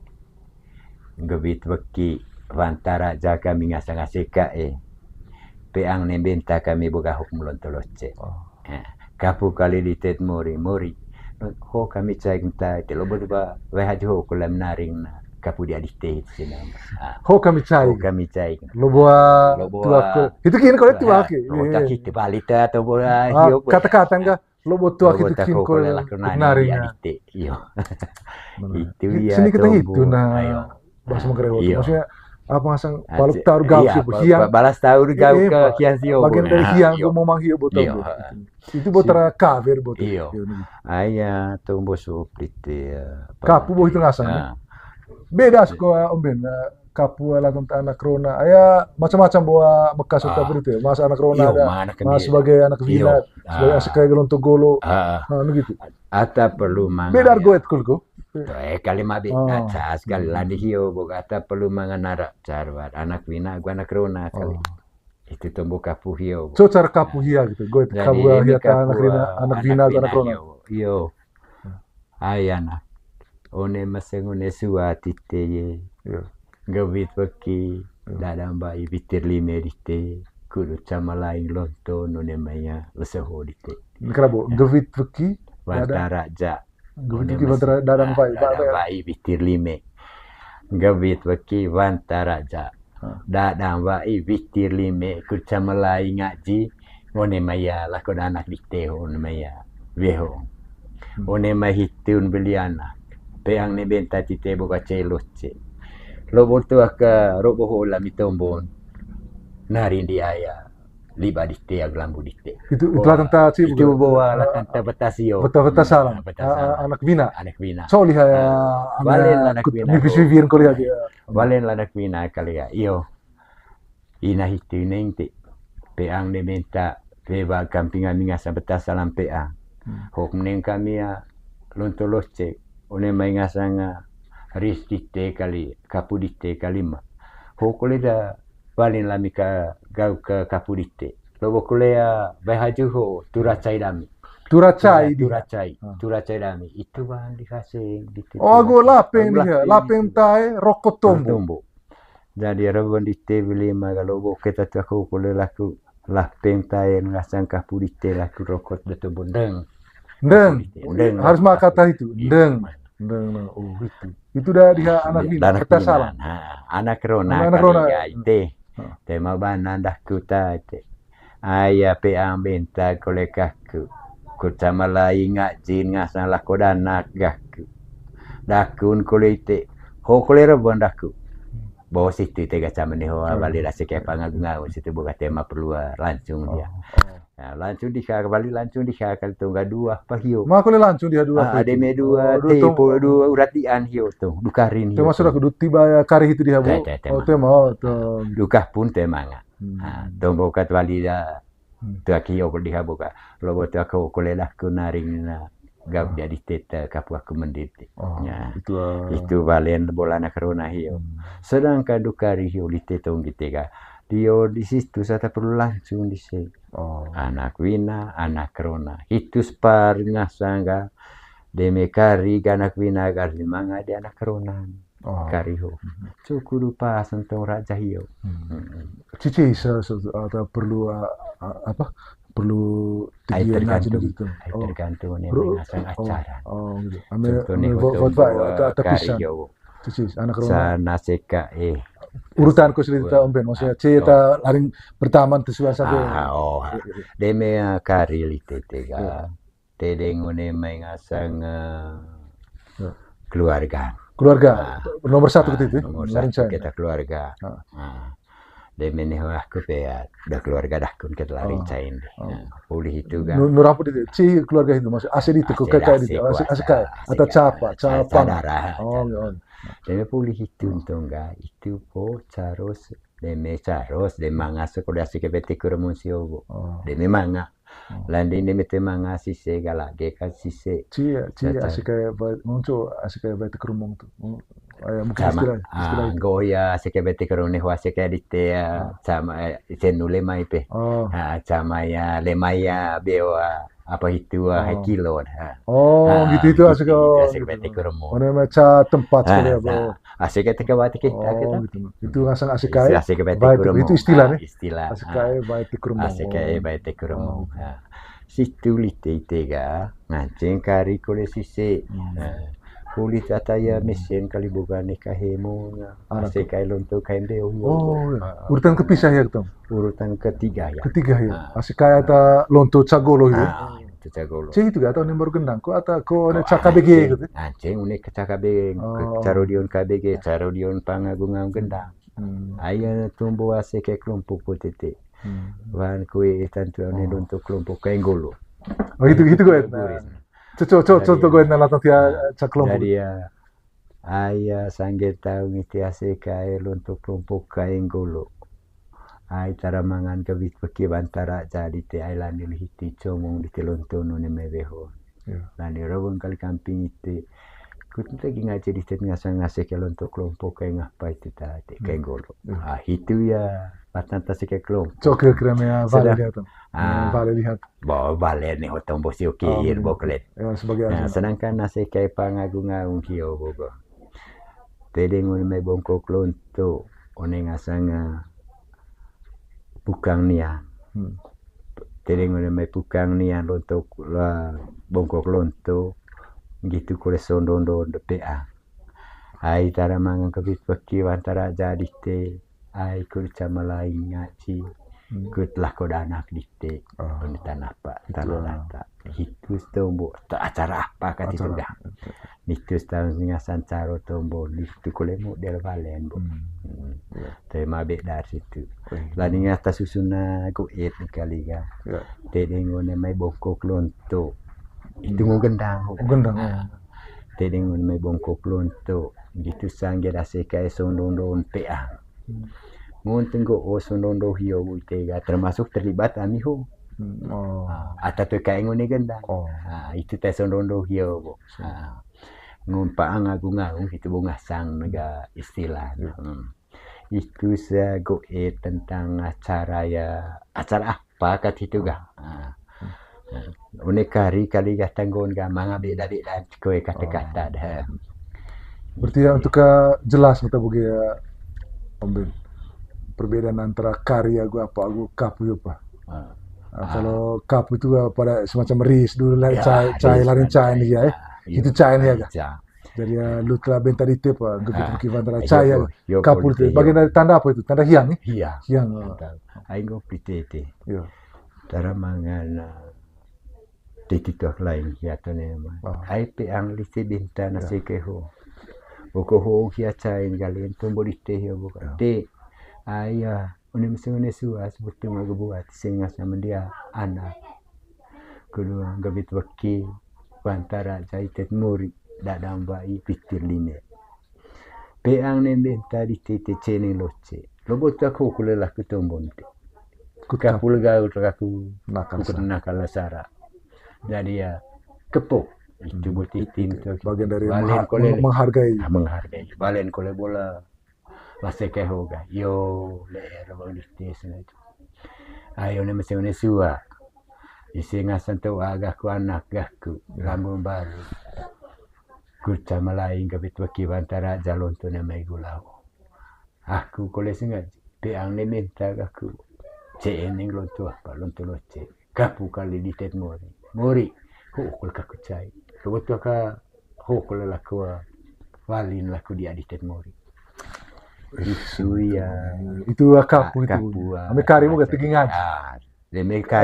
Nggewit weki, wantara ja kami ngasang A C K E. Peang ne benta kami boga hok melon toloce. Oh. Eh, kapu kali ditet mori, mori. Ho kami caik mta, te lobo ba, wai haju ho kolam naring na, kapu dia dite itu sih nama. Ah. Ho kami caik. Ho kami caik. Lobo, lobo tua ko. Itu kini kalau tua ke. Lobo tak kita balita atau bola. Ah, kata-kata enggak. Lobo tuak itu kin ko lelak nari ya. Iyo. Itu ya. Sini kita hitu nah. Bahasa Manggarai waktu. Maksudnya apa ngasang baluk taur gau sih hiang. Balas taur gau ke hiang sio. Bagian dari hiang gua mau manghio botol. Itu botol kaver botol. Iyo. Aya tumbuh sup itu ya. Kapu bo itu ngasang. Beda sih ko Om Ben. Kapu ala tentang anak rona. Aya macam-macam bawa bekas kapu itu ya. Mas anak rona ada. Mas sebagai anak vina, sebagai asik kayak gelonto golo. Nah, gitu. Ata perlu mangan. Beda argo etkul ko. Eh, kali mabi. Atas kali landi hio boga ata perlu mangan arak carwat anak vina gua anak rona kali. Itu tumbuh kapu hio. So cara kapu hia gitu. Gue kapu hia anak vina, anak vina anak rona. Iyo. Ai anak. One maseng one sua tite ye. Iya. Nggewit weki, dadang bai bitir lime dite, kudu cama laing lonto nune maya leseho dite. Ini kera bo, nggewit weki, wantara ja. Nggewit weki wantara dadang bai, dadang bai bitir lime. Nggewit weki wantara ja. Dadang wa'i witir lime, kuca melai ngaji, one maya lako danak dite ho, one maya weho. One mai hitun beli anak. Peang ne benta tite boga celo ce. Lobo tua ka robo ho lami tombon. Nari ndi aya. Liba dite, agu lambu dite. Itu, itu latanta ci, itu boa latanta betas iyo. Betas, betas salam. Anak bina. Anak bina. Soli haya, anak bina. Nipis vivian koli haya. Walen ladak wina kali ya. Iyo. Ina hitu neng ti. Peang de menta. Peba kamping ami ngasa betas salam peang. Hok neng kami ya. Lonto loce. One mai ngasa nga. Ris dite kali. Kapu dite kali ma. Hok kole da. Walen lami ka gau ke kapu dite. Lobo kole ya. Bai haju ho. Turacai dami. Turacai di. Turacai. Turacai dami. Itu bahan dikasih. Oh, ago lapeng dia, lapeng tae, rokot tombo. Jadi rebon dite beli maga lobo keta tu aku kole laku lapeng tae ngasang kapu dite laku rokot de tombo ndeng. Ndeng. Harus maka kata itu. Ndeng. Ndeng, ndeng. Oh, itu. Itu dah di anak bina. Anak bina. Anak rona. Anak rona. Ite. Tema bana ndah kuta ite. Aya peang benta kole kaku. Kuca malai ngajin ngasa lako danak gaku. Dakun kole ite. Ho kole rebon daku. Bawa situ ite gaca meni ho bali rasa kayak pangagu ngau situ boga tema perlu langsung dia. Nah, langsung diha bali langsung diha kali tongga dua pahio. Ma kole langsung diha dua pahio. Ade me dua te po dua urat dian hio tu. Dukarin hio. Tema sudah kudu tiba ya kari itu diha bo. Tema. Dukah pun tema nga. Hmm. Ah, tombo kat wali da. Hmm. Tua ki oko diha boka. Lobo tua ko kole dah ku naring na gap dia di teta kapu aku mendit. Oh, ya. Itu, ah. Itu balen bola anak rona hio. Hmm. Sedangkan dukari hio di tetong kita ga. Dio di situ sata perlu langsung di se. Oh. Anak wina, anak rona. Hitu separ ngasangga. Deme kari ga anak wina ga manga di anak rona. Oh. Kari ho. Mhm. Cukup lupa sentong raja hio. Hmm. Hmm. Cici, se-, se-, atau perlu, ah, ah, apa? Perlu ai tinggi tergantung, energi gitu. Ai tergantung ni. Perlu, mengasang oh, acara. Oh, gitu. Ame, contohnya ame buat, buat, buat, buat, atau kari pisang. Hio. Cici, anak rona. Sana seka, eh. Urutan ku cerita Om Ben, maksudnya cerita paling pertama tu suan sampai. Ah, oh. Iya, iya, iya. Deme, ah, kari lite tega. Iya. Tedeng one mai ngasang, eh, ya, keluarga. Keluarga. Ah. Nomor satu. Ah, gitu, ya? Nomor satu kita keluarga. Ah. Ah. Deme ne wah ku pe ya, udah keluarga dah kun kita larin cain deh. Oh. Nah, pulih itu kan. Nu-, nurapu di, ci keluarga itu, maksud, ase di itu, ase, kakak di itu, ase, ase kae, atau capa, capa. Saudara. Oh, oh. Deme pulih itu untung ga, itu po, caros, deme caros, deme manga sekolah si ke bete kurang sio. Oh. Deme manga. Oh. Landi ini mete manga sise galage kan sise. Cia, cia, caca. Asik kayak ba-, muncul asik kayak batik kerumung tuh. Hmm, kayak mungkin sama, istilah, ah, istilah itu. Goya, asik kayak batik kerumung nih, asik kayak di te, ah, sama, eh, senu lemai pe. Oh. Ah, sama ya, lemai ya, bewa, apa itu, ah, oh, hai kilo, ah. Oh, ah, gitu itu gitu, asik, gitu, oh, asik gitu. Batik kerumung. Mana macam tempat sekali apa? Nah. Asik kayak teka batik kita, oh, kita. Gitu. Itu ngasang asik kayak, asik kayak batik kerumung. Itu istilah, ah, nih. Istilah. Asik kayak batik kerumung. Asik kayak batik kerumung. Oh. Nah, situ lite ite ga, nganceng kari kole sise. Hmm. Nah, kulit ataya mesin kali boga nih kahemu, nah. Asik kayak lonto kayak deo. Oh, iya. Ah. Urutan kepisah ya, Tom? Urutan ketiga ya. Ketiga ya. Ah. Asik kayak ada lonto cagolo gitu. Ah. Cecagolo. Cih itu gak tau nih baru gendang. Kok atau kok ada cakabege gitu? Nganceng, unik ke cakabege, ke carodion kabege, carodion pangagung-agung gendang. Hmm. Ayo tumbuh ase kayak kelompok P T T. Hmm. Wan kue tantu nih untuk kelompok kayak golo. Oh, gitu, gitu gue. Cocok, cocok, cocok gue, nah, latang tia cak kelompok. Jadi ya, aya sangge tau ngiti ase kae lonto kelompok kae golo. Ai tara mangan kawit peki bantara jadi te ai lani lihiti comong di te lonto nune meweho. Iya. Lani robong kali kamping ite. Kut lagi ngaji di te ngasa ngase ke lonto kelompok kae ngapai te ta te kae golo. Iya. Ah, itu ya, batang tasi kae kelompok. Cok kira-kira mea bale lihat. Ah. Mea bale lihat. Bo bale ni hotong bosi ukir boklet. Ya, sebagai. Nah, sedangkan nasi kayak pangagung-agung kio bogo. Tedeng one mai bongkok lonto, one ngasanga pukang nian. Hmm. Tedeng one mai pukang nian lonto la bongkok lonto, gitu kole sondondo de pea. Ai tara mangan kebit peki wantara jadi te. Ai kut sama lain ngaci, hmm, kut lako danak dite, oh, penitan apa, itu tanah lah. Data. Hitu tombo, ta-, acara apa kan itu dah. Acara. Nitu setahun ngasan caro tombo, nitu kole model balen, bo. Hmm. Hmm. Iya. Terima beda situ. Eh. Lani ngata susuna goet kali ga. Iya. Tedeng one mai bongkok lonto. Itu, hmm, ngo gendang. Oh, gendang, oh. Tedeng one mai bongkok lonto. Gitu sangge dase kae sondondon pea. Hmm. Ngun tenggo o sondondo hio bu ite ga termasuk terlibat ami ho. Hmm, oh. Ah, ata tu kae ngone gendang. Oh. Ah, itu te sondondo hio bu. So. Ah. Ngun paang agung-agung itu bu ngasang mega istilah. Iya. Hmm. Itu sa goe tentang acara ya, acara apa kat itu ga? Ah. Une kari kali ga tanggon ga manga beda-beda koe kata-kata dah. Berarti ya untuk, eh, jelas kita bagi ya, Om Ben. Perbedaan antara kari agu apa, agu kapu ya apa. Ah. Ah, kalau kapu itu, eh, pada semacam ris dulu lah, ya, cai, cai ris larin kan, cai nih ya, eh. Itu cai nih ya, ga? Jadi ya, lu telah benta di tip, ah, gebit buki bantara cai ya. Yo, kapu itu. Bagian dari tanda apa itu? Tanda hiang nih? Hiang. Hiang, oh. Tanda. Aing go pitete. Yo. Tara mangan, ah, titi tuak lain kiatan emang. Oh. Ai peang lite benta nasi keho. Boko ho kia cain galen tumbo di te hio buka. Yo. Te, aya, une meseng une sua, sebutu ngaga buat, sengas nama dia anak. Kedua, gabit waki, wantara jaitet muri, dadang bai, pitir line. Peang nembenta di tete ceneng loce. Lobo tu aku kule laku tombon te. Kut kapu lega, kut kapu nakal sara. Jadi ya, kepo. Itu buat titin tu. Bagian dari menghargai. Menghargai. Balen kole bola. Lase ke hoga. Yo, le, ero bang di tes na itu. Ayo ne mesti ne sua. Isi ngasan tu aga ku anak gaku. Lambung baru. Kuca malaing kabit waki bantara jalon tu ne mai gulao. Aku kole sengaja. Peang ne minta aku. Ceen ning lontu apa, lontu loce. Kapu kali di tet mori. Mori. Hukul kaku cai. Kebetul ka hukul laku. Walin laku di adi tet mori. Itu ya. Itu kapu itu. Kapu. Ame kari buka tegi ngaji.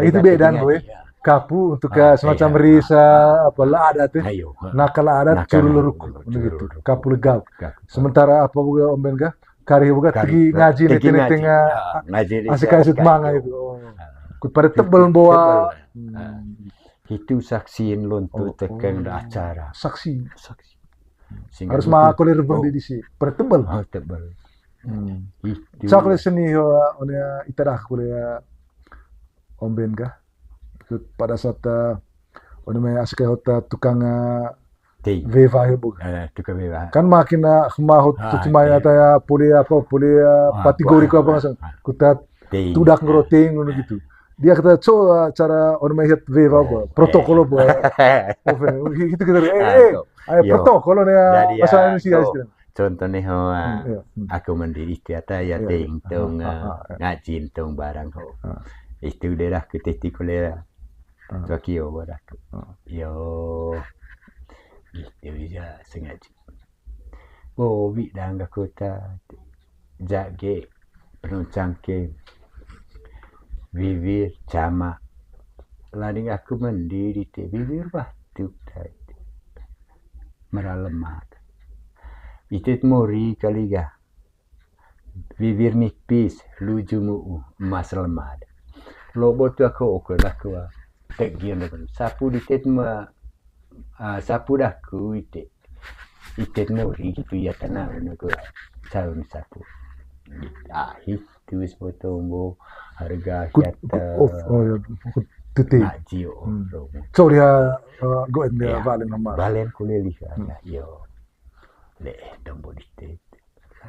Itu beda boy. Kapu untuk ke semacam risa apa la adat ya. Nakal adat curu leruk gitu. Kapu legap. Sementara apa buka omben kah? Kari buka tegi ngaji, tegi ngaji. Asik asik manga itu. Kut pada tebel boa. Itu saksiin lontu tekeng da acara. Saksi. Harus ma kole rebeng di disi. Pada tebel. Tebel. Sa kole seni ho one ita dah kole omben kah? Pada saat, eh, one mai asik hot, eh, tukang, eh, wewa ya, Bu. Eh, tukang wewa. Kan makin, eh, hema hot tu cuma ya, taya puli apa, puli, eh, pati gori ko apa ngasang. Kuta tudak ngeroting ngono gitu. Dia kata, "Co, eh, cara one mai hot wewa apa? Protokol apa?" Gitu, gitu. Eh, eh, ayo protokol ne ya, bahasa Indonesia istilah. Contoh ne ho, aku mendiri ite ata ya ting tong, eh, ngajin tong barang ho. Itu daerah ku teti kole. Tokyo barang. Yo. Itu bisa sengaja. Bobi dang aku ta jage penuh cangke. Wiwir cama. Lading aku mendiri te wiwir batu tai. Meralemak. Itit mori kali ga. Bibir nipis, luju mu'u, emas lemad. Lobo tu aku oke laku, ah. Tek gion dah. Sapu di tet ma, ah, sapu daku ite. Itet mori gitu ya tanah aku. Saun sapu. Ah, itu wis potong bo harga. Kut, kut, oh, oh, ya, kut tete. Nak jio, hmm. Sorry ya, eh, go and, eh, ya, balen sama. Balen kuleli kan. Hmm. Yo. Le, dombo dite.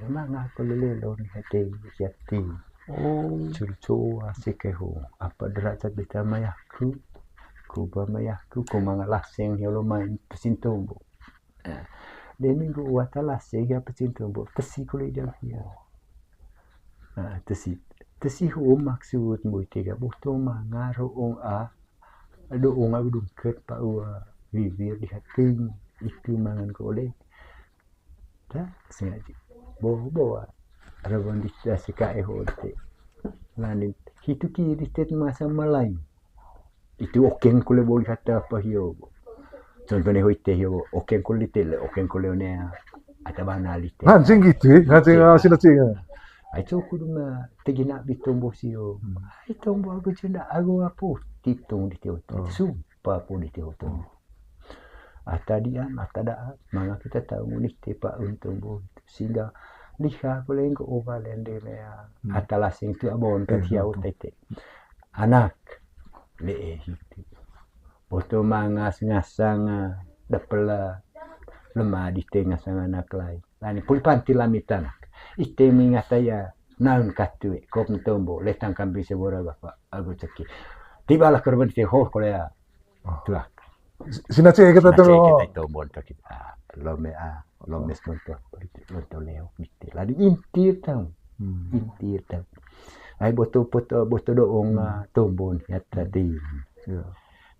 Manga ko lele lon hete siati. Oh. Curco asik ho. Apa derajat beta mayaku. Kuba mayaku, ko manga laseng hio lo main pesin tombo. Nah, de minggu wata laseng ya pesin tombo. Tesi ko le jam hia. Nah, tesi. Tesi ho maksud mbo ite ga boto manga ro ong a. Ado ong a dungket pa ua bibir di hating. Itu mangan ko le. Dah, sengaja. Bawa, bawa. Ada bandi dah sika eh hote. Lanin, hitu kiri tet masa malai. Itu okeng kule boli kata apa hio. Contohnya hoite hio, okeng kule tele, okeng kule ne ata bana lite. Ngancing gitu ya, ngancing, ah, sila cing. Ai coku duma tegina bitombo sio. Hmm. Ai tombo aku cina, aku apa? Titung di tio. Oh. Sumpah pun di tio. Oh. Ata dian, ata daan, manga kita tahu ngunik tepa untung bo. Sehingga liha ko lengko oba lende mea. Hmm. Ata lasing tu abon ka tiau tete. Anak, lee hitu. Boto mangas ngasang, ah, dapela lemah di tengah sang anak lai. Lani pul panti lami tanak. Ite mingat aya naun katue, kop tombo, letang kambing sebora bapa, agu ceki. Tiba lah korban ite ho kolea. Oh. Tuak. Sina cek kita tuh. Sina cek kita itu montok kita. Lome a, lome spontor. Lonto leo, gitu. Lani intir tau. Hmm. Intir tau. Ai boto, boto, boto doong, ah, tombon, ya tadi. Ya.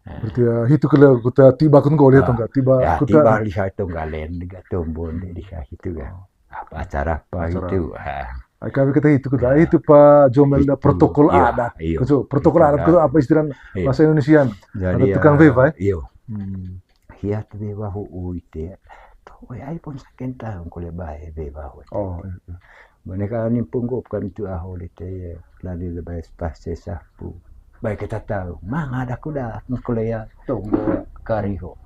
Berarti ya, hitu kele kuta tiba kun gol ya, tongga, tiba ya, kuta. Tiba liha tongga len, liha tombon, liha hitu ya. Oh. Apa acara apa itu? Ah. Ai kami kita hitu kuta, itu pa jomel da protokol adat. Iya. Kucu, protokol adat kucu apa istilah bahasa Indonesiaan? Jadi ada tukang ya, wewa, eh? Iya. Hmm. Hiat wewa hu uite. Tuh, ai pun saken tahu kule bae wewa hu. Oh, iya. Mereka ni punggupkan tu aho lite, lali lebai pas sapu. Baik kita tahu, manga ada kuda, kuliah tunggu kariho.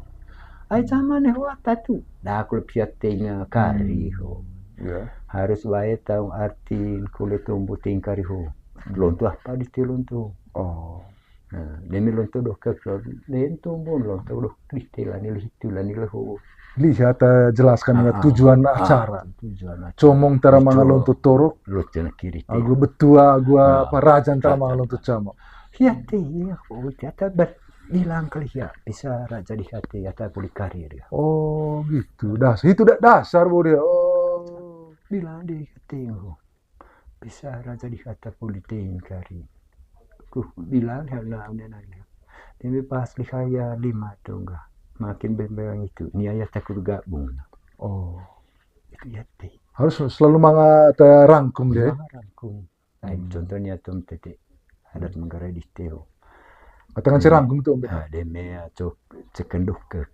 Ai sama ne ho ata tu, dah aku piat tenga kariho. Iya. Harus wae tahu artin kole tombo tengkari ho. Hmm. Lonto apa di te lonto? Oh. Nah, demi lonto dohkek, den tombon lonto dohkek di te lani lihitu lani leho. Lihat, eh, jelaskan ya tujuan acara. Tujuan acara. Comong tara manga lonto torok. Lonto na kiri te. Agu betua, agu apa, rajan tara manga lonto cama. Iya te, iya, oh, ternyata ber- bilang kali ya, bisa raja di hati, ya tak boleh karir ya. Oh, gitu. Das-, itu da-, dasar, bo, dia. Oh. Bilang di hati, oh. Bisa raja di hati politik karir. Ku bilang ya, nah, udah nanya. Tapi pas di kaya lima tuh enggak. Makin berang itu. Ini ayah takut gabung. Oh. Itu ya te. Harus selalu manga ta rangkum dia. Manga rangkum. Ai, hmm, contohnya tum tete adat Manggarai di Teo. Atau ngan cerangkum tu, Mbak? Ah, deme, ah, cok, ceken dohkek.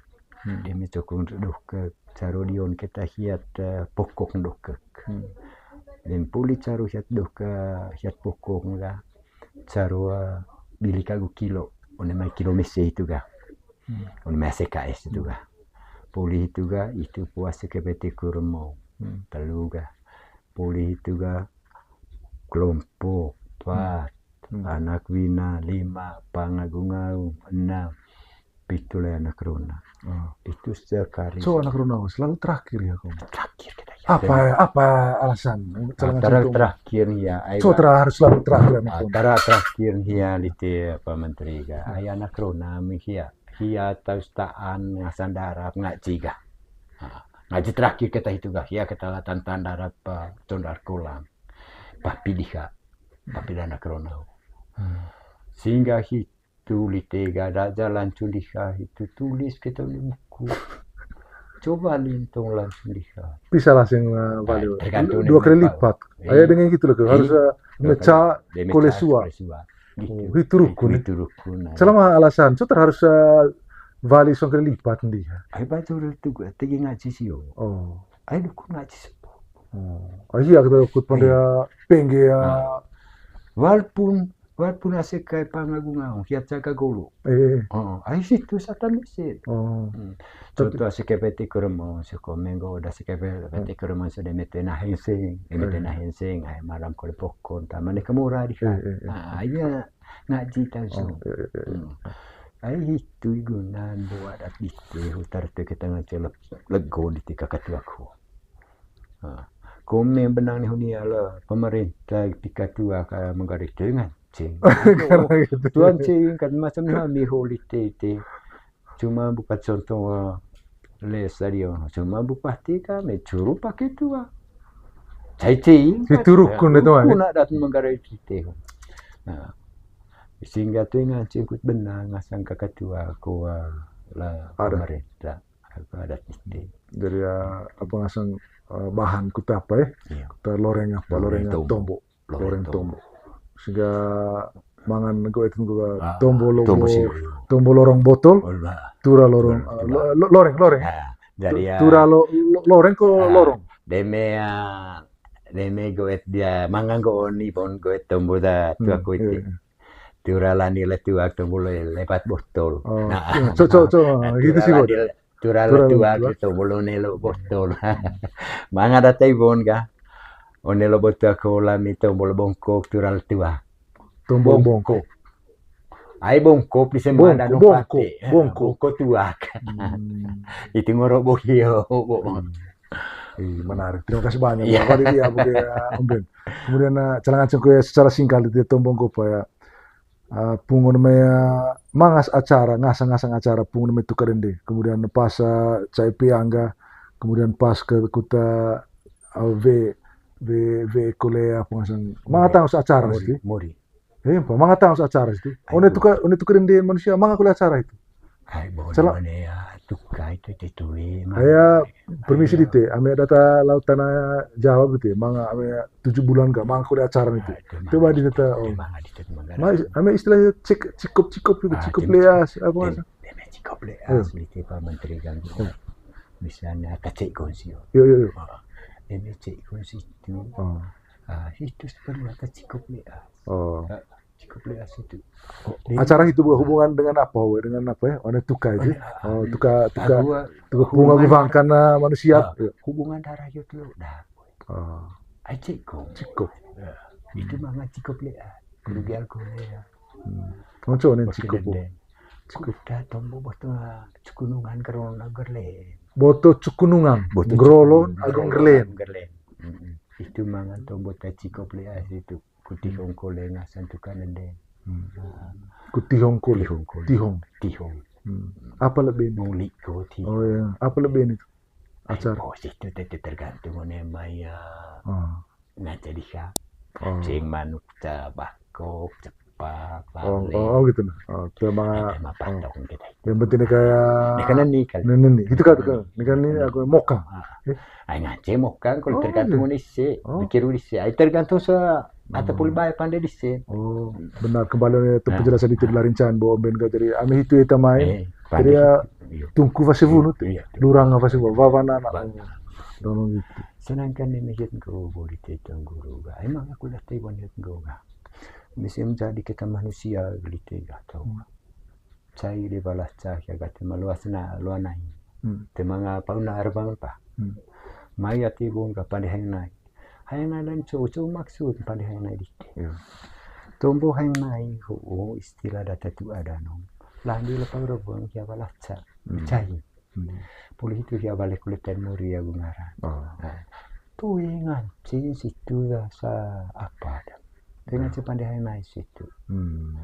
Hmm. Deme cokong dohkek. Caro dion keta hiat, eh, pokok dohkek. Hmm. Dem puli caro hiat dohkek, hiat pokok ga. Caro, eh, bili kagu kilo. One mai kilo mese itu ga. Hmm. One mai A C K S itu ga. Puli itu ga, itu puas ke pete kurmo. Hmm. Telu ga. Puli itu ga kelompok, pat, hmm, anak wina, lima, pangagung-agung, enam, pitu le anak rona. Oh. Itu sekali. So, anak rona selalu terakhir ya, Kong? Terakhir kita ya. Apa, apa alasan? Antara terakhir ya, ai, so, harus selalu terakhir, anak rona. Antara terakhir ya, lite apa menteri ga. Hmm. Ai anak rona mi hia. Hia tahu staan ngasan darap ngaji ga. Nah, ngaji terakhir kita itu ga. Hia kita latan tandar apa, tondar kolam. Papi diha, papi dana keronau. Hmm. Sehingga hitu lite ga ada jalan culiha itu tulis kita di buku. Coba lintong langsung diha. Bisa lah sing, eh, balik. Tergantung dua kali lipat. Iya. Ayo dengan gitu loh, harus, eh, meca kole sua. Gitu. Oh, itu rukun, ya? Itu rukun, nah. Selama alasan, so harus, eh, balik song kali lipat ndi, ya? Ayo baca udah tuh gue, tegi ngaji sio. Oh. Ayo dukun ngaji sio. Oh. Oh, iya, kita ikut pada pengge ya. Nah. Walaupun, walaupun asik kayak pangagung-agung, hiat jaga golo. Eh. Oh, ayo situ satan mesin. Oh. Hmm. Tapi contoh asik kayak peti kurma, siko menggo udah asik kayak peti kurma sudah mete nah hensing, mete nah hensing, ayo malam kole pokon, taman ke murah di. Eh, eh, eh. Ah, iya ngaji tahu so. Oh, eh, eh, eh. Hmm. Ayo itu guna buat adat di hutar tu kita ngaji lego di tika katuaku. Ha. Kome benang ni huni ala pemerintah pika tua ka menggarai tu ngancing. Karena gitu. Tuan cing kan macam ni hami holi tete. Cuma buka contoh, eh, les tadi, oh. Cuma bupati kami curu pakai tua. Cai cing. Itu rukun itu, eh. Rukun adat menggarai tete. Nah. Sehingga tu ngancing kut benang ngasang kakatua ko, eh, la pemerintah. Aku adat ite. Dari, eh, apa ngasang, eh, bahan kuta apa, eh? Iya. Kuta loreng apa, loreng tombo. Loreng tombo. Sehingga mangan goet gua tombo lobo, tombo lorong botol, tura lorong, eh, lo-, lo-, loreng, loreng. Nah, jadi ya. Tura lo-, lo-, loreng ko lorong? Deme, eh, deme goet dia, mangan go oni pon goet tombo da, tu aku ite. Tura lani le tuak tombo le lepat botol. Oh, nah, iya. Cok, cok, cok. Nah, gitu sih, tura lani le tuak tombo lo nelo botol. Manga data ibon ga. One lo botol kola mi tombo lo bongkok tura le tuak. Tombo bongkok. Ai bongkok di semana bongkok, bongkok. Bongkok tuak. Hmm. Itu ngoro bohio. Hmm. Ih, menarik. Terima kasih banyak. Iya. Bapak, ya, Om Ben. Kemudian, eh, calangan cengko ya secara singkat itu ya, tombong kopa ya. Eh, pungun me, eh, mangas acara, ngasang-ngasang acara, pungun me tuka dende. Kemudian pas, eh, cai piangga, kemudian pas ke kuta, eh, ve, ve, ve kole apa ngasang. Manga tangos acara sih. Mori. Eh, apa? Manga tangos acara itu. One tuka, one tuka dende manusia, manga kole acara itu. Ai, bo, one ya, tuka itu, itu, itu, eh, aya, permisi dite, ame data laut tanah Jawa gitu ya, manga ame tujuh bulan gak, manga kole acara itu. Coba di data, oh. Ame istilahnya cik-, cikop-cikop itu, cikop leas, apa ngasang? Cikop leas, lite Pak Menteri kan. Misalnya kacik konsi. Yo, yo, yo. Eme cik konsi itu. Ah, itu sebenarnya kacik leas. Oh. Cukup leas itu. Oh, acara itu berhubungan dengan apa, we? Dengan apa ya? One tuka itu? Oh, tuka, tuka, tuka punga gubang karena manusia. Hubungan darah itu loh, dah. Ah, Ai cikop. Cikop. Itu manga cikop lea. Kurugi alkohol lea. Onco nen cikop. Cikop. Kuta tombo boto cukunungan kerona gerlen. Boto cukunungan. Gerolon agung gerlen. Gerlen. Itu mangan tombo ta cikop lea situ. Kuti hongko lenga santukan dende. Kuti hongko le. Tihong. Tihong. Apa lebih ini? Muli ko ti. Oh ya, apa lebih ini? Acara. Oh, situ tete tergantung one maya. Ah. Ngaca dika. Oh. Sing manuk ta bakok, cepak, Oh, lale. Oh, gitu nah. Oh, tema Tema patok kita. Yang penting kayak Ini kan ini kali. Nenek nih, gitu kan, kan. Ini kan ini aku mokang. Ai ngaca mokang kalau Oh, tergantung iya. One ise, Oh. Pikir dise. Ai tergantung se atau pulih bae pande dise. Oh, benar, kembali oleh itu penjelasan itu dari Rincan bahwa Om Ben gak jadi ame itu eta mai. Eh, Jadi ya tungku fase vunu tuh. Iya. Lurang fase vunu, wawana anak. Tolong gitu. Sedangkan ini hit go bori te tuang guru ga. Emang aku dah te wan hit go ga. Misi menjadi kita manusia geli te ga tau. Cai de balas cai ya gate maluas na luanai. Hmm. Temanga pauna arbang pa. Hmm. Mai ati bong ga pande hang nai. Hang nai dan cowok maksud pande hang nai dite. Iya. Tombo hang nai ho istilah data tu ada nong. Landi lepang rebong ya balas ca. Cai. Hmm. Pulih itu ya balik kulit dan muri ya bungaran. Oh. Nah, tuh ngancing situ rasa apa ada. Dengan si pande hang nai situ. Hmm.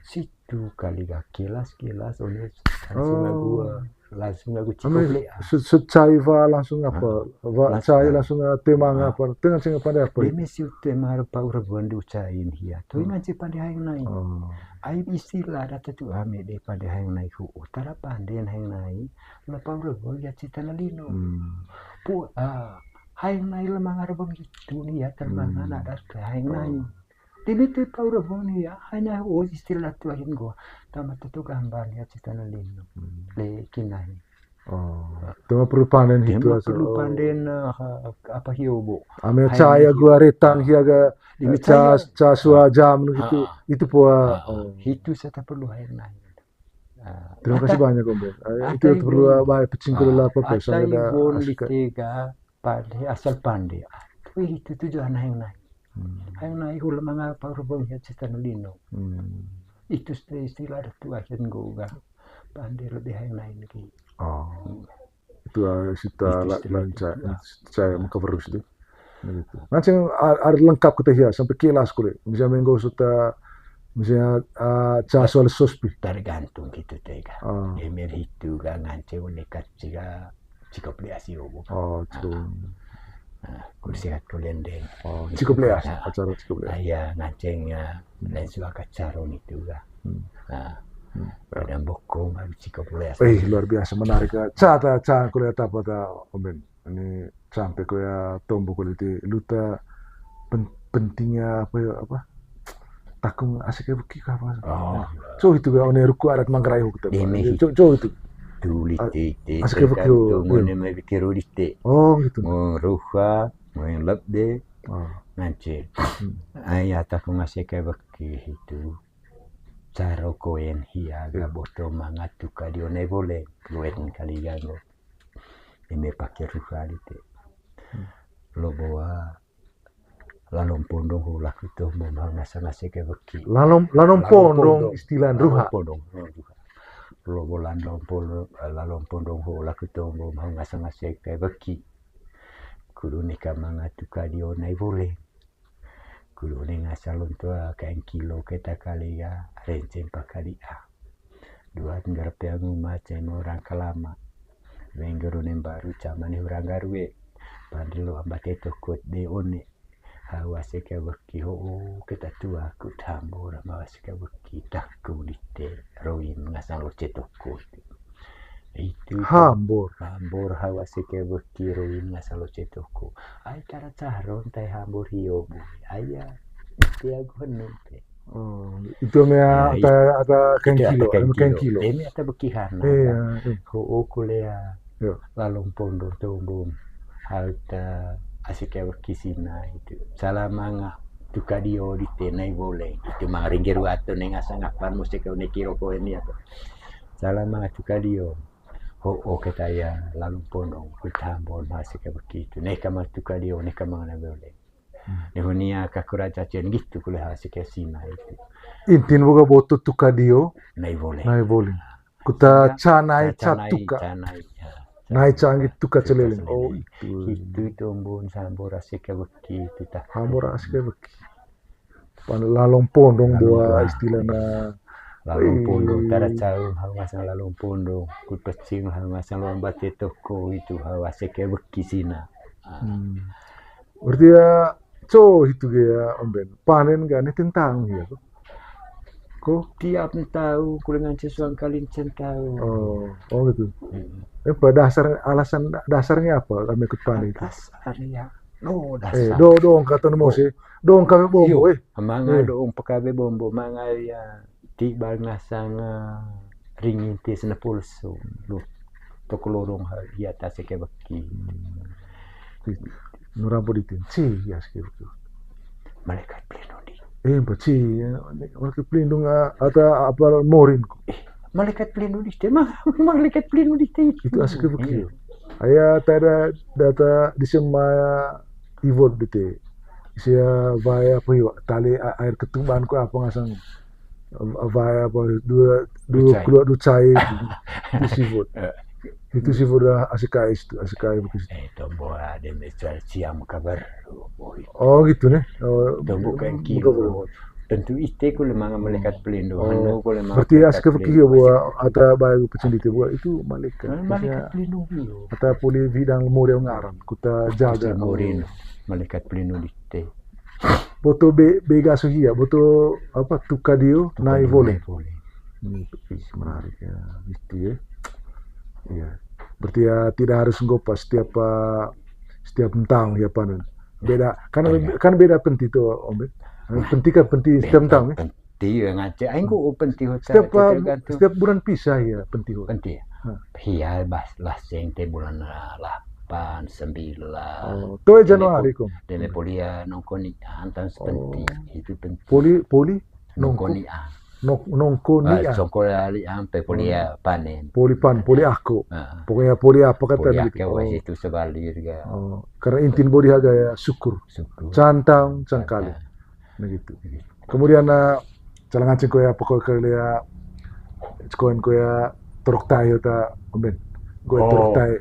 Situ kali ga kilas-kilas oleh langsung Oh. gua langsung aku Ame cikop lea. Secai va langsung apa? Va Langsung. Cai langsung ah, temang apa? Tengah sing apa ada apa? Demi situ emang harap pau rebuan du cain hia. Tuh ngancing pande hang nai. Oh. Ai istilah data tu ame de pande hang nai ku. Utara pande hang nai. Lepang rebong ya cita na lino. Hmm. Pu ah hang nai lemang rebong itu nih ya termang anak data hang nai. Demi tu pau rebong nih ya hanya oh istilah tu ahin gua. Tama tu gambar ya cita na lino. Le kinai. Oh. Tema perlu panen Dia itu mah asal. Perlu Oh. Panden ah, apa hiobo. Ame cai gua retang hia ga Demi cas cas sua jam gitu. Itu pua. Oh. Itu saya tak perlu hang nai. Ah, Terima kasih banyak Om Ben. Ah, Atai itu perlu Bon. Bah pecing kula lah apa Atai saya ada Bon asik. Litega pande asal pande. Ah, itu tujuan hang nai. Hmm. Hang nai hula manga pau rebong ya cita na lino. Hmm. Itu istilah ada tu ahin gua ga. Pande lebih hang nai lagi. Oh. Itu ah, sita Itu la- istilah lanca itu, ah. Saya mengcover terus tuh. Gitu. Ngancing ar- ar lengkap kita hia sampai kilas kule. Misalnya minggu suta misalnya ah, ca soal sospi. Tergantung gitu tega. Ah. Emir itu ga ngancing nekat ciga cikop lea si obo. Oh, true. Nah, kursi aku lendeng. Oh, cikop lea Nah, acara cikop lea. Aya ngancing ya dan suaka caron itu ga. Hmm. Nah, ada bokong baru cikop lea. Eh, luar biasa menarik ya. Ca ta ca kuliah apa ta Om Ben. Ini sampai kuliah tombo kuliah di luta pen- pentingnya apa ya apa takung asik ya beki apa. Oh. So itu ya one ruku adat manggarai kita. Demi So so itu. Tuli tete Asik ya beki. Tergantung ngone mai pikir dite. Oh gitu. Mo ruha, mo lep de, Oh. Ngancing. Ai ata ku ngasih kayak beki itu. Caro koen hia ga boto manga tuka di one bole. Koen kali ga ngo. Eme pake ruha dite. Lo boa lalom pondong ho laku to mo mau ngasa ngasih kayak beki. Lalom lalom pondong istilah ruha. Pondong ruha. Lo boa lalom pondong lalom pondong ho laku to mo mau ngasa ngasih kayak beki. Kudu nika manga tuka di one bole. Kudu ne ngasal untua kaeng kilo keta kali ga renceng pakali a. Dua nggarpe angu mace mo orang kalama. Wenggeru ne mbaru camane hurang garue. Pandilo ambate tokot de one. Hau aseka beki ho keta tua kut hambor ma aseka beki taku dite roin ngasal loce tokot. Itu Hambor. Hambor hawa seke beki roin ngasal loce toko. Ai kara caron tai hambor hio bui. Aya. Tia gonu te. Oh, itu me ata ata kaeng kilo, kaeng kilo. Demi ata beki hana. Iya. Ho oku lea. Lalom pondong tombong. Halta asike beki sina itu. Salamanga tuka dio di tenai bole. Itu mang ringgeru ato neng asa ngapan musik ne kiro ko ini apa. Salamanga tuka dio. Po'o keta ya lalom pondong, kut hambon, hasik ya bekitu. Neka matuka dio, neka mangana bole. Ni huni ya kakura cacian gitu kule hasik ya sina itu. Intin boga boto tuka dio, Nai bole. Nai bole. Kuta ca nai ca tuka. Canai, ya. Nai ca anggi tuka celeleng. Oh, itu. Itu itu ombon sambor hasik ya bekitu tah. Hambor hasik ya beki. Pan lalom pondong boa istilahna. Lalom pondong, tara caung hau ngasang lalom pondong, kut pecing hau ngasang luang bate toko itu hau hasik ya beki sina. Hmm. Berarti ya co itu ge ya Om Ben. Panen gak nih tentang ya ko. Ko Tiap tahu kulengan sesuang kalin centau. Oh, oh gitu. Apa dasar alasan dasarnya apa kami ikut panen itu? Dasar ya. No, Eh, dasar. do dong kata nemu sih. Dong kami bombo eh. Manga doong pekabe bombo, manga ya tiba ngasang ringin tis na pulso. Lu toko lorong ha di atas ke beki. Nurang poditin. Ci ya sih gitu. Malaikat pelindung di. Eh, empat ci ya. Malaikat pelindung ah, atau apa morin. Malaikat pelindung di te mah. Malaikat pelindung di te. Itu asik ke begitu. Aya tada data di semua ivot di te. Sia vaya apa yo tali a- air ketuban ku apa ngasang vaya apa dua dua Ducai. Keluar ducai itu sivot. Itu sivot dah asik kais itu asik kais begitu. Eh, tombo ada mecual siang kabar. Boy. Oh gitu nih. Oh, Tombo kayak buka kilo. belum. Tentu ite ku lemang malaikat pelindung. Oh, Anu ku lemang berarti malaikat asik ke pelindung. Buat atra bayu pecendite buat itu malaikat. Malaikat pelindung iyo. Kata poli bidang muriau ngaran kuta jaga. Morin malaikat pelindung di te. Boto be bega suhia boto apa tuka dio nai vole. Boleh. Hmm, ih, menarik ya itu ya. Iya. Berarti ya tidak harus nggopa setiap ah, setiap entang ya panen. Beda kan kan beda penti tuh Om Ben. Penti kan penti setiap entang ya. Penti ya ngace aing ku penti hotel Setiap ah, tergantung setiap bulan pisah ya penti. penti ya. Hia bas lah seng te bulan ah, lapan sembilan. Oh, tuh Januari kok. Deme polia nongkoni antan sepenti itu penti. Poli poli Nongkoni ah. Nok nongkoni ah. Songkol ali ampe polia panen. Poli pan poli ako. Ah. Pokoknya poli apa kata Polia gitu. ke wes itu sebalir ga. Oh, karena intin bodi haga ya syukur. Syukur. Cantang cangkali. Nah gitu. Kemudian ah, calangan cengko ya pokoknya kali ya cekoen ko ya torok tayo ta Om Ben. Gue Oh. Torok tayo.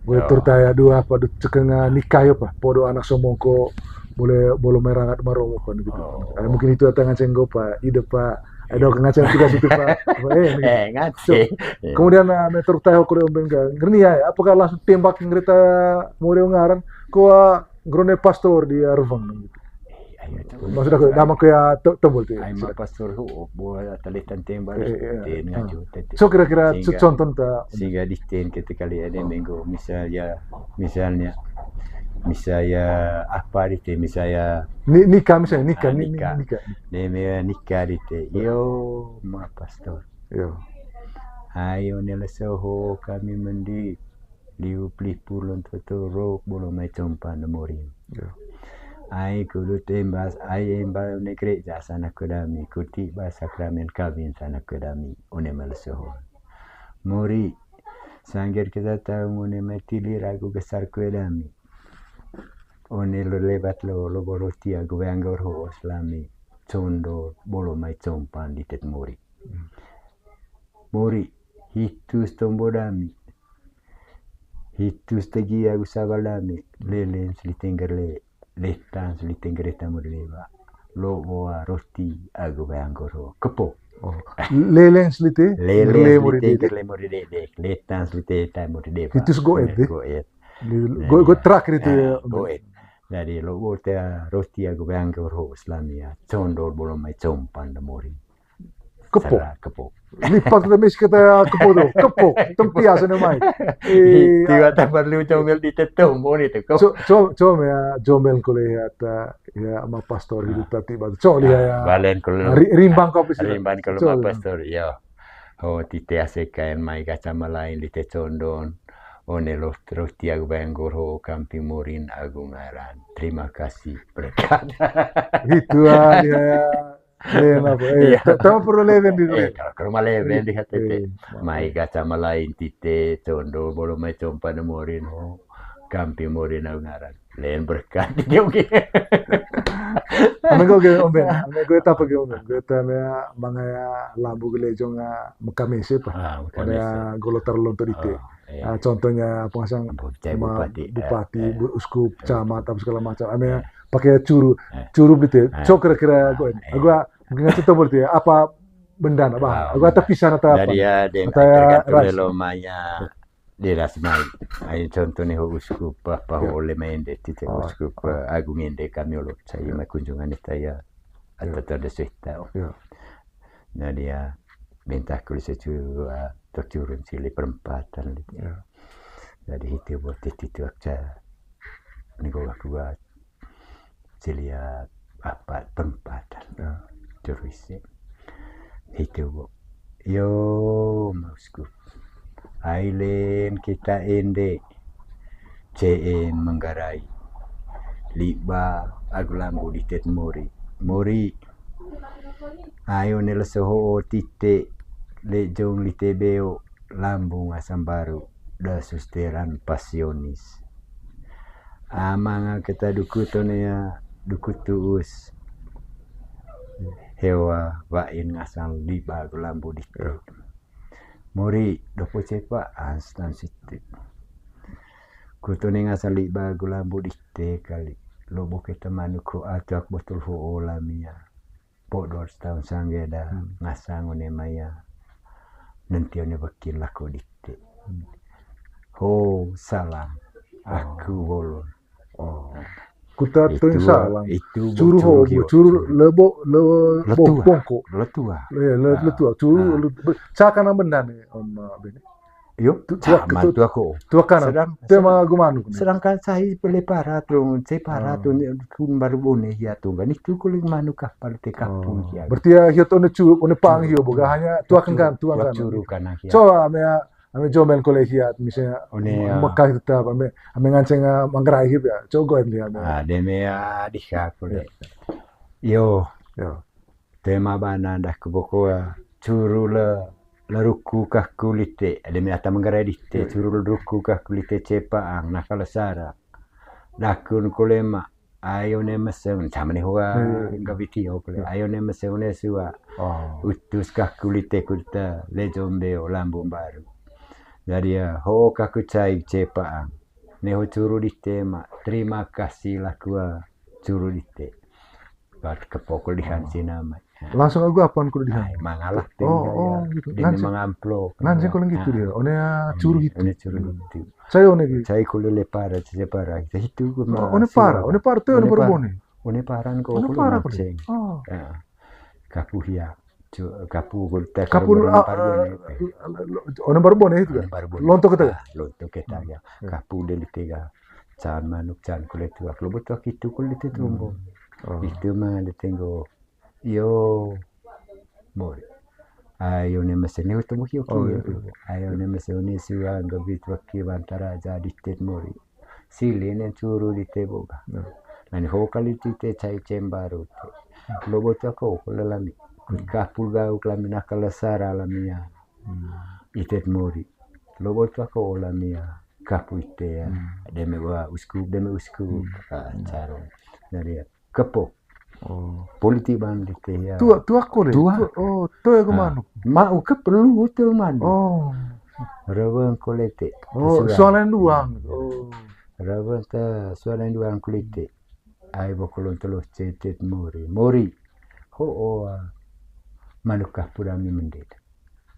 Gue Torok tayo dua apa dut cekeng ah, nikah yo pa. Podo anak somong ko boleh boleh merangat maromo kan gitu. Oh. Eh, mungkin itu tangan cengko pa ide pa ada ngaceng tugas itu pa. Apa, eh, gitu. Eh, ngace. Kemudian ah, me Torok tayo ko Om Ben ga ngerni ya. Apakah langsung tembak ngerita muriau ngaran? Ko ah, grone pastor di Arvang gitu. Maksud aku nama ko ya to- tombol tuh. Ai ma pastor hu bo talitan tembak Eh, eh, ten eh. ngaju tete. So kira-kira Sehingga- contoh ta Sehingga di ten ketika kali ada minggu misalnya misalnya misalnya apa di te misalnya ni nikah misalnya nikah Ah, ni- nikah. Nikah. Deme nikah di te. Yo ma pastor. Yo. Ayo nela soho kami mendi liu plih pulon toto rok bolo mai compan morin. Yo. Ai kudu tembas ai emba ne gereja sana kedami kuti ba sakramen kawin sana kedami one melesohon. Mori sangger kita tahu ngone mai tilir aku besar kedami. One lo lebat lo lo boroti aku beanggor ho selami condo bolo mai compan di tet mori. Mori hitus tombo dami. Hitus tegi aku sabal dami. Lelen suli tengger le. Letan suli tengger letan mori leba. Lo boa roti aku beanggor ho. Kepo. Lelen selite. Lelen suli tengger le mori dedek. Letan suli teta mori deba. Hitus goet deh. Goet. Gue gue terakhir itu ya. Goet. Jadi lo boa te roti aku beanggor ho selami ya. Condol bolo mai compan de mori. Kepo. Kepo. Lipat kita mis kita kepo tuh. Kepo. Tempias na mai. Tiba tak perlu comel di tetum mori tuh. Kepo. Coba ya jomel kuliah ya ama pastor hidup tati batu. Coba lihat ya. Balen kalau Ri- Rimbang kau bisa. Rimban kalau Coba. Ma pastor ya. Oh tite ase kain mai kaca malain di te condon. One lo terus tiago bayang goro kampi murin agung aran. Terima kasih. Berkat. Gitu ah ya. Len apa? Eh, iya. Ta-, tama perlu leven di. Eh, kalau ke rumah leven di H T T. Eh, mai gaca malain tite, condo, bolo mai compa ne morin, ho. Kampi morin au ngaran. Len berkat di dia, oke. Ame go ge omben, ame go tapa ge omben. Go ta me mangaya lambu ge lejong, ah, mekamise pa. Ah, mekamise. Ada golotar lonto dite. Ah, iya. Ah, contohnya apa ngasang bupati, bupati, eh, eh, bu-, uskup, eh, camat, apa segala macam. Ame pakai curu, eh, curu gitu. Eh. So kira-kira ah, gue, eh, gue mungkin ngasih tahu berarti ya, apa benda apa? Ah, gue benda. Tapi sana apa? Jadi ya, dia tergantung ras. Lelo maya di ras mai. Ai contoh nih ho uskup apa, ya, ho le mai ende tite. Oh, uskup, oh, eh, agung ende kami olo. Saya, ya, mai kunjungan ita ya. Ya. Atau ada cerita. Ya. Nah, dia bentah kulis curu, ah, tok curun sili perempatan gitu. Ya. Jadi itu buat itu, itu aja. Ini gua, gua sili, ah, apa, perempatan. Ya. Terus ya. Itu gua. Yo, maksudku. Ailen kita ende. Ceen manggarai. Liba agu lambu ditet mori. Mori. Ayo ne leso ho'o tite, lejong lite beo, lambu ngasang baru, da susteran pasionis. Amanga keta duku tonea, duku tuus. Hewa wain ngasang liba agu lambu dite. Mori, dopo cepa, anstan situ. Kutone ngasang liba agu lambu dite kali. Lobo keta manuk ho atuak botol ho'o lamia. Podor setahun sanggeda, hmm, ngasang one maya. Nanti one bekin lako dite. Hmm. Ho, salam. Oh. Aku bolon. Oh. Nah. Kuta itu, tuh salang. Itu curu ho, curu ho. Curu lebo, lebo, letua. Bongko. Letua. Iya, le-, ah, letua. Curu, ah, le-, be-, cakana benda nih, Om, eh, Beni. Yo, tu-, tuak, sama tu-, tuak ho. Tuak kanan. Sedang, tema sedang, gumanu. Sedangkan saya pele para tuh, saya para tuh, kun baru bone hia tuh. Kan itu kuling manu kapal te kapung hia. Berarti ya, hio tuh ne curu, ne pang hio, boga hanya tuak kan, tuak kan. Curu kan hia. Coba, ame, ame jomen kole hia, misalnya, one, ya, Mekah tetap, ame, ame nganceng, ah, manggarai hia, coba dia, ame. Ah, deme, ah, diha kole. Ya. Yo. Yo. Tema bana ndah ke bokoa, curu le, le ruku kahku lite, ade me ata manggarai dite, curu le ruku kahku lite cepaang, nakal sara. Dakun kolema, ayo ne meseng, sama ne hoa, hmm, nggak video kole, ayo ne meseng ne sua. Oh. Utus kahku lite kunta, lejong beo, lambu baru. Jadi ya, ho kahku cai cepaang. Ne ho curu dite ma, terima kasih lakua curu dite. Bat kepokol di hansi nama. Langsung aku apaan kudu di hansi? Mangalah. Oh, oh, gitu. Dia mangamplop. Nanti kalau gitu dia, one, ah, curu gitu. One curu gitu. Saya one gitu. Saya kuliah lepara, saya para. Kita itu gua. Oh, one para, one para tuh, one para bone. One para kok. One para. Oh. Kapu hia. Kapu, ah, one baru bone itu kan? One baru bone. Lonto kita ya? Ah, lonto kita ya. Hmm. Kapu deli tega. Can manuk, can kulit tuak. Lobo tuak itu kulit itu, hmm, Mbok. Oh. Itu mah ditenggo. Yo, mori. Ayo ne mesen ne utemu kio kio. Oh, iya, iya. Ayo ne mesen ne sua nggak bit waki bantara jadi tet mori. Sili ne curu dite boga. Nah. Nani ho kali tite cai cembaru te. Lobo tuak ko lelami. Hmm. Kapul gau kelami nakal sara lamia. Hmm. Itet mori. Lobo tuak ko lamia. Kapu ite ya. Hmm. Deme wa uskup, deme uskup. Hmm. Ah, hmm, caro. Jadi ya. Kepo. Oh. Politik bang dite ya. Tuak, tuak kole? Tuak. Tuak. Oh, tuak ya kemana? Ah. Mau ke perlu tuh mana? Oh. Rawang kolete. Oh, suara. Suara yang luang. Oh. Rawang ke suara yang luang kolete. Ai bokolon telo cetet mori. Mori. Ho, oh, ah. Manukah purami mendeta.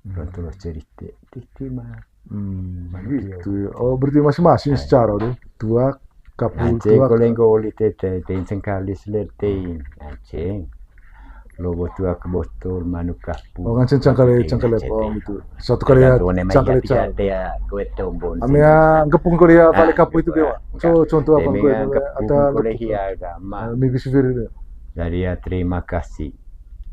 Lonto lo cerita, titi mah. Hmm, gitu ya. Oh, berarti masing-masing secara tuh. Tuak, kapul, tuak. Kole nggo oli tete, te sengkalis le te. Anceng. Lobo tuak botol, manuk kapul. Oh, nganceng cangkale, cangkale. Oh, gitu. Satu kali ya, cangkale, cangkale. Ame ya, ngepung kole ya, balik kapul itu kayak. So, contoh apa gue? Atau ngepung kole ya, agama. Minggu sivir itu. Jadi ya, terima kasih.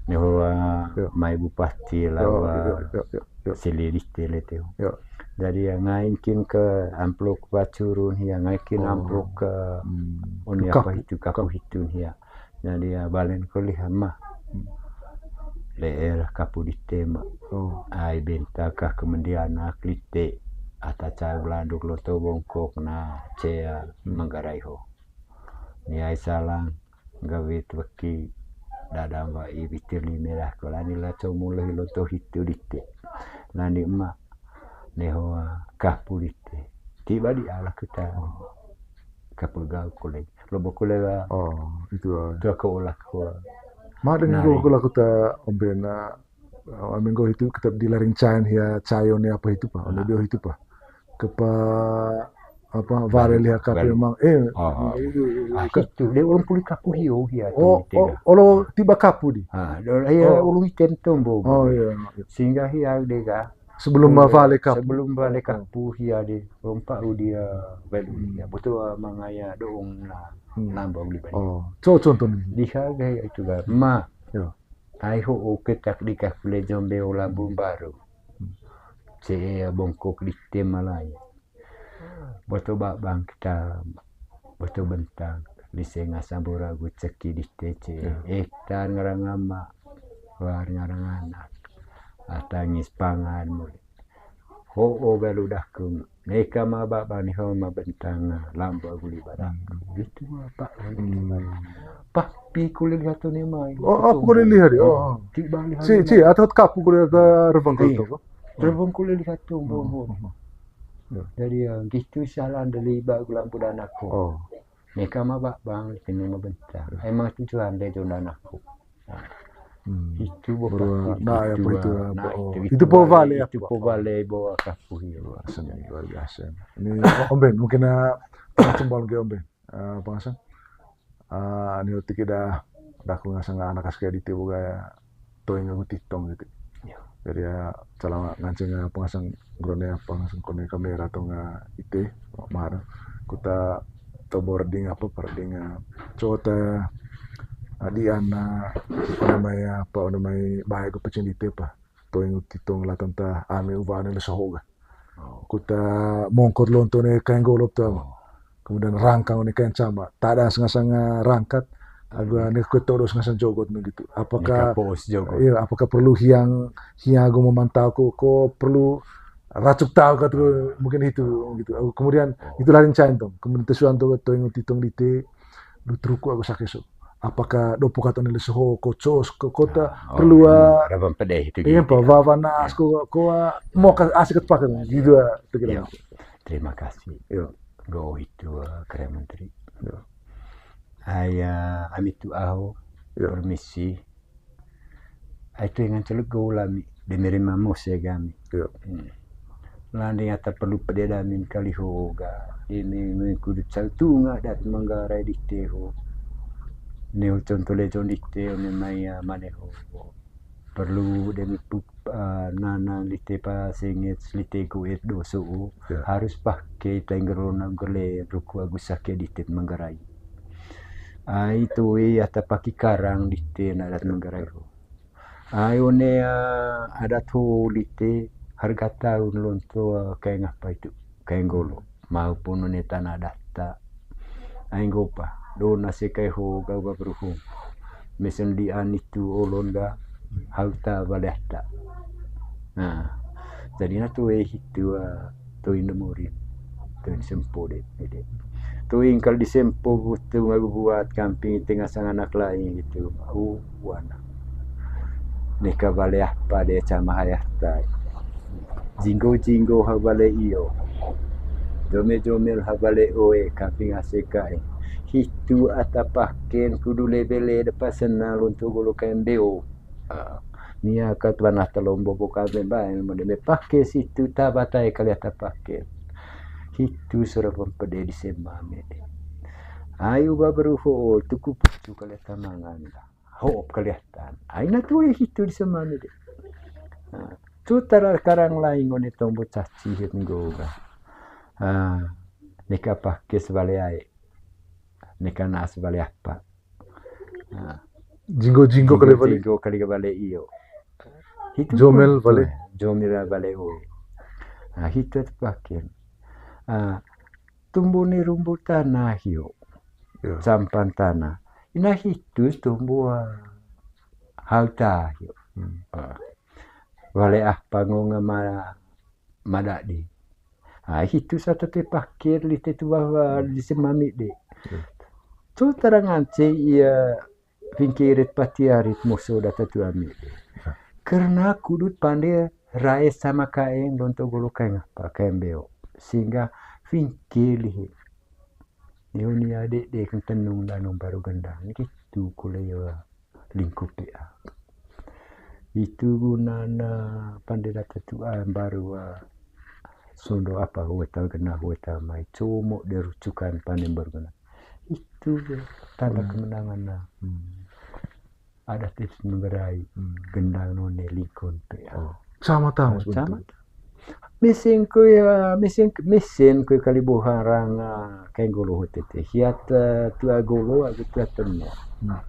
Neho, ah, mai bupati lawa, iya, iya, iya, iya, sili dite le teo. Iya. Jadi ya ngain kin ke amplop pacurun hia, ngain kin amplop ke, hmm, uni apa hitu, kapu hitu hia. Jadi ya balen kole hama. Hmm. Le'e kapu dite ma. Oh. Ai benta kah kemendianak lite. Ata ca landuk loto bongkok na cea Manggarai ho. Ni ai salang gawit weki dadam wa'i witir lime lah ko lani la comu lehi loto hitu dite. Lani ema neho kapu dite. Tiba di ala kita. Kapu gau kule. Lobo kule wa. Oh, itu ah. Tua ko olah ko. Ma dengan Nari. Gua kula kuta ombena, ah, minggu itu kita di laring cain hia cayo ni apa itu pa, Ah. Lebih itu pa. Kepa apa vale liha kape Vale. Emang eh Oh, oh. Itu, itu, Ah, itu. Itu dia orang puli kapu hio hia Oh, tu oh, tiga. Olo tiba kapu di. Ah, do- iya Oh. Ulu item tombo. Oh iya. Sehingga hia dega. Sebelum Udah, vale kapu. Sebelum vale Oh. Kapu hia de rompa udia velu Hmm. Hia. Betul mangaya doong na Hmm. Lamba uli bani. Oh, co contoh ni. Diha gai itu ga. Ma. Yo. Ai ho o ketak di kah kule jombe o lambung baru. Hmm. Ce bongkok di tema lain. Boto babang kita, boto bentang, di senga sambura gu ceki di tece. Yo. Ektar ngarang ama, war ngarang anak. Atangis pangan muli. Ho o galu dakung. Neka ma babang ni ho ma bentang, lamba guli badak. Hmm. Gitu apa? Hmm. Pah, pi kule lihat tu ni mai. Oh, aku kule lihat dia. Oh. Tiba lihat Si, ni si, mai. Atau kapu kule lihat rebang Iya. Kereta ko? Rebang kule lihat tu, Oh, bo, bo. Oh, oh. Ya. Jadi, ya, gitu salah dari ba gulang bulan aku. Oh. Neka ma babang, kena ma bentang. Ya. Emang tujuan dia jonan aku. Hmm. Itu bo Baru, kapu, nah, ya, itu, apa itu, ah, apa, nah, oh. Itu, Itu itu po vale, vale, itu apa? Po vale, bawa kapu, ya. Luar seni, luar biasa. Ini Omben, mungkin, ah, cembal ke Omben. Eh, apa ngasang? Eh, ini utik ida, dah aku ngasang anak aske di tibu gaya toing aku titong gitu. Iya. Jadi ya, selama nganceng apa ngasang, grone apa ngasang kone kamera atau nggak ite, mar. Kuta tobor ding apa, per ding, eh, cowok teh, eh, di ana, namanya apa, namanya baik aku pecing di tepa. Toing aku titong lah tentang ame uva ane le soho ga. Oh. Kuta mongkot lonto ne kain golop tu ama. Oh. Kemudian rangkang ne kain cama. Tada sengasang rangkat. Agu ne kuta dos sengasang jogot ne gitu. Apakah Neka pos jogot. Iya, apakah perlu hiang, hiang agu memantau ko, ko perlu racuk tahu kata mungkin itu gitu. Agu kemudian Oh. Itulah rencana tong. Kemudian tesuan tu toing aku titong di te lu truku aku sake so. Apakah dopo kata ne le soho ko cos ko kota Ah, oh, perlu, ah, rebang pede itu iya, gitu. Apa, wawanas ko, ko, ah, mau ka asik pakai gitu, ah, pikiran. Iya. Terima kasih. Iya. Go itu, ah, Keren Menteri. Iya. Ai, ah, ami tu aho, Iya. Permisi. Ai tu dengan celuk go lami, demi rima mose gami. Iya. Hmm. Landing ata perlu pede damin kali ho ga. Ini mengkudu cau tunga dat Manggarai di teho. Neo contoh lejon di teho ne mai, ah, mane ho. Perlu demi pu-, ah, nana lite pa senget lite kuet doso. Ya. Harus pake tainggerona gele ruku agus sake di tet Manggarai. Ai tu ata paki karang di te na dat Manggarai ho. Ai one, ah, adat ho di te harga taun lonto, ah, kayak ngapa itu? Kayak golo. Maupun one tanah data. Ai nggopa, dona sekai ho gau ga beruhung. Mesen di anitu olon ga hauta baliata. Nah, jadi na tu eh hitu, ah, tu indo muri. Tu in sempo de, de. Tu ingkal di sempo butu ngagu buat kamping tengah sang anak lain gitu. Au wana. Neka bale apa de cama hayata. Jinggo-jinggo ha bale iyo. Jome-jomel ha bale oe, kaping ase kae. Hitu ata paken kudu lebele depa sena lonto golo kaen beo. Ah, nia kat banah telombo boka bembaen mode me pake situ tabatae kali ata paken. Hitu sura pempede di semame. Ayu baberu ho tuku putu kali ata manganda. Ho'op kelihatan. Aina tu hitu di semame de. Nah, tu tara karang lain ngone tombo caci hit nggoga. Ah, neka pake sebale ae. Neka na sebale apa. Nah, jinggo-jinggo kali bale. Jinggo kali bale iyo. Hitu jomel pun bale. Jomel bale o. Nah, hitu tu paken. Ah, tumbuh ni rumbu tanah yo. Yo. Sampan tanah. Ina hitu tumbuh, ah, hauta yo. Ah. Wale apa ngo nga ma-, madadi. Ah, hitu sata te pakir lite tu bahwa di semami de. Tu tarangance ia pingkirit patiarit musuh data tu ami de. Karena kudut pande rae sama kaeng donto golo kaeng apa kaeng beo. Sehingga pingkir lihi. Ni huni ade de kan tenung danung baru gendang. Gitu kule yo lingkup ya. Itu gunana pande data tu baru, ah, sondo apa hueta gena hueta mai como de rucukan pande baru gena. Itu tanda kemenangan na. Adat itu menggerai gendang none lingkun pe. Oh. Sama tahu sebenarnya. Sama tahu. Mesen ko ya, mesen, mesen ko kali boharang, ah, kayak golo hotete. Hiat, eh, tua golo, aku tua tenno. Ah.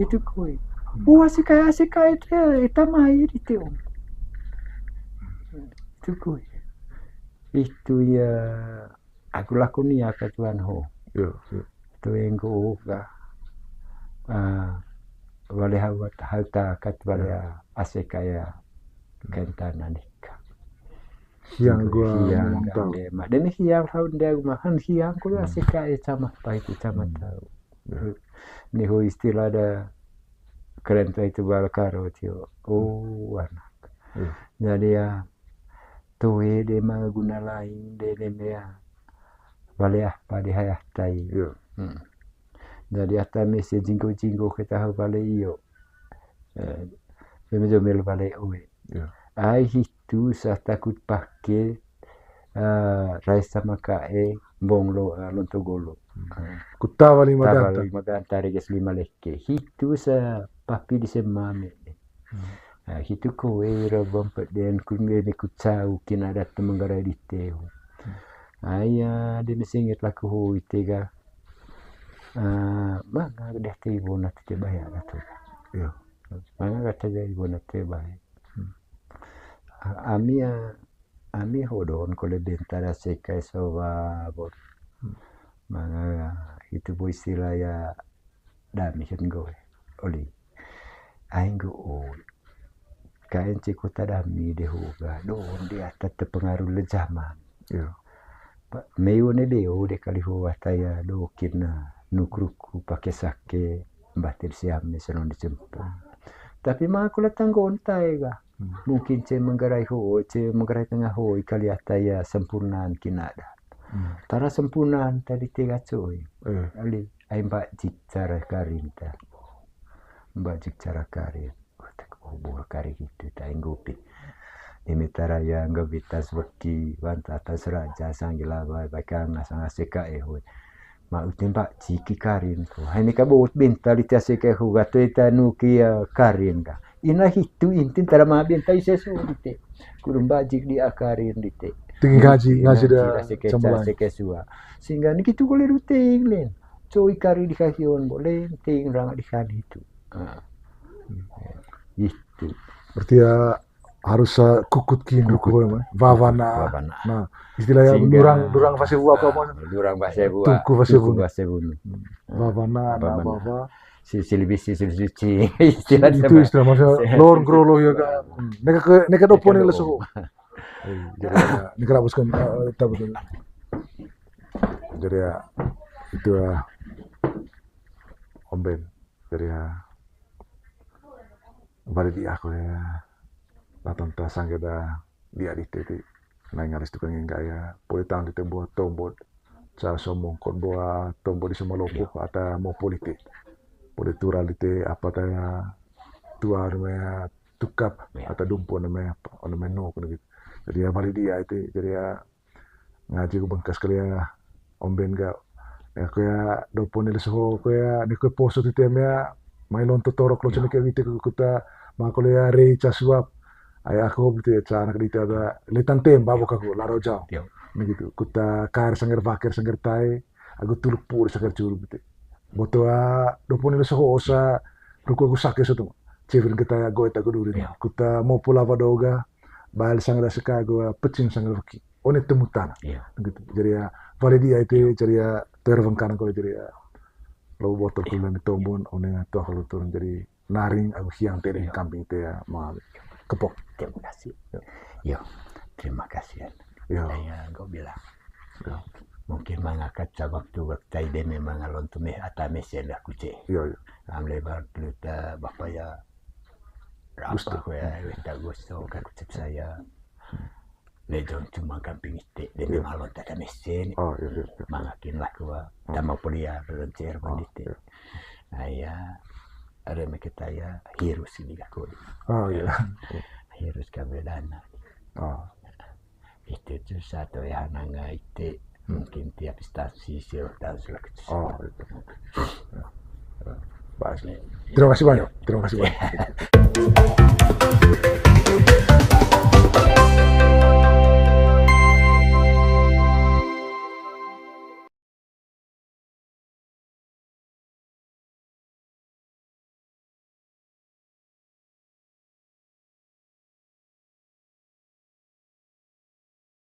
Itu koi. Buah sekai, sekai itu, itu mai di teo. Itu koi. Itu ya, aku lakoni aka tuan ho. Yo, yo. Tu engko uka. Ah, wale hau, hau ta kat wale aseka ya kentana nika. Hiang gua hiang mantau. Dema. Demi hiang hau dia makan hiang ko aseka ya sama pai ku sama tahu. Ni ho istilah ada keren tu itu bal karo tio. Oh, anak. Jadi ya, toe de manga guna lain de, de mea. Wale apa de hayah tai. Jadi ata mese jinggo-jinggo kita ha wale iyo. Eh, jomel-jomel wale oe. Ai hitu sa takut pake, eh, rai sama kae mbong lo, eh, lonto golo. Kuta wali maganta. Kuta wali maganta reges lima leke. Hitu sa papi di semame. Ah, hitu ko wei ra bang peden kun bene ku cau kina data menggarai di teu. Aya de mesengit laku hui tega. Ah, manga deh tei bona tete baya datu. Manga kata jadi bona tete baya. Ah, ami ya, ami hodon kole bentara sekai soba bon. Manga itu bo istilah ya dami kan goe. Oli. Aing go oi. Kaen ceko tadami de hoga. Don de ata terpengaruh le zaman. Iyo. Meiwo ne beo de kali ho ata ya do kina nukruku pake sake mbatir siame senon di cempa. Tapi mako le tanggon tae ga. Mungkin ce menggerai ho, ce menggerai tengah ho, kali ata ya sempurnaan kina da. Tara sempurnaan tadi tega coy. Ali, ai mbak jik cara karin ta. Mbak jik cara karin. Otak obor kari gitu ta inggupi. Ini tara ya ngga bitas weki, wanta atas raja, sanggila bai, bai kanga sanga seka eh, hoi. Ma utin mbak jiki karin ko. Hai ni ka bot benta lite ase ke hu gato eta nu kia karin ka. Ina hitu intin tara ma benta ise so lite. Kudu mbak jik di a karin lite. Tinggi ngaji, ngaji da ase ke sua. Sehingga ni kitu kole du ting len. Coy kari di kahion bo len ting rang di kan hitu. Ah. Itu. Berarti ya harus, eh, kukut kin ruku, eh, wawana. Wawana. Nah, istilahnya lurang, lurang fase bua apa, ah, lurang fase bua. Tungku fase bua. Wawana, nah, wawa. Si, silibisi, silibisi. Istilah itu apa? Istilah maksudnya lor grolo ya kan. Neka ke, neka dopo ni leso. Jadi, neka rabus kan, eh, tabus. Jadi ya, itu ya. Omben. Jadi ya, bali di aku ya, latang ta sangge da dia di tete. Nai ngalis tukang enggak ya, poli tang di tembuat tombot. Ca somong kot boa tombot di semua loko, ata mau politik. Politik tural di te apa ta ya, tua namanya tukap, ata dumpo namanya apa, namanya no, gitu. Jadi ya, bali dia itu, jadi ya, ngaji ku bengkas kali ya, omben ga. Ya, ko ya, dopo ni leso ho, ko ya, ni ko poso titi am ya, mai lonto torok lo cene ke wite ku kuta, ma ko le ya, rei ca suap. Ai aku ho beli ca anak dite ada, letan temba boka ku, laro jauh. Ni gitu, kuta kair sangger bakir sangger tai, aku tuluk pur sangger curu bete. Boto a, dopo ni leso ho osa, ruku aku sake soto. Cewir kita ya, goet aku duri. Kuta mau pula wadoga, bal sangger seka, go pecing sangger weki. One temu tanah. Gitu. Jadi ya, bali dia itu, jadi ya, terwengkan kalau jadi ya, lo botol kuliah di tombon, one tuh kalau turun jadi naring agu siang te deh, kamping te ya, ma kepok. Terima kasih. Yo, terima kasih. Ya, ya, gue bilang. Mungkin manga kaca waktu waktu ide memang alon tu meh ata mesen aku ce. Yo, yo. Am lebar luta bapa ya. Apa ya, weta gusto ka kucip saya. Lejong cuma kamping ite, de memang alon tada mesen. Oh, iya, iya. Mangakin lah kua, tama poli ya, rencer bandite. Nah, ya, ada me kita ya, hirus ini aku. Oh, iya. Hirus kabedana. Oh. Itu tuh satu ya, nanga ite, mungkin tiap instansi sih tahu sih lah. Oh, itu. Terima kasih banyak. Terima kasih banyak.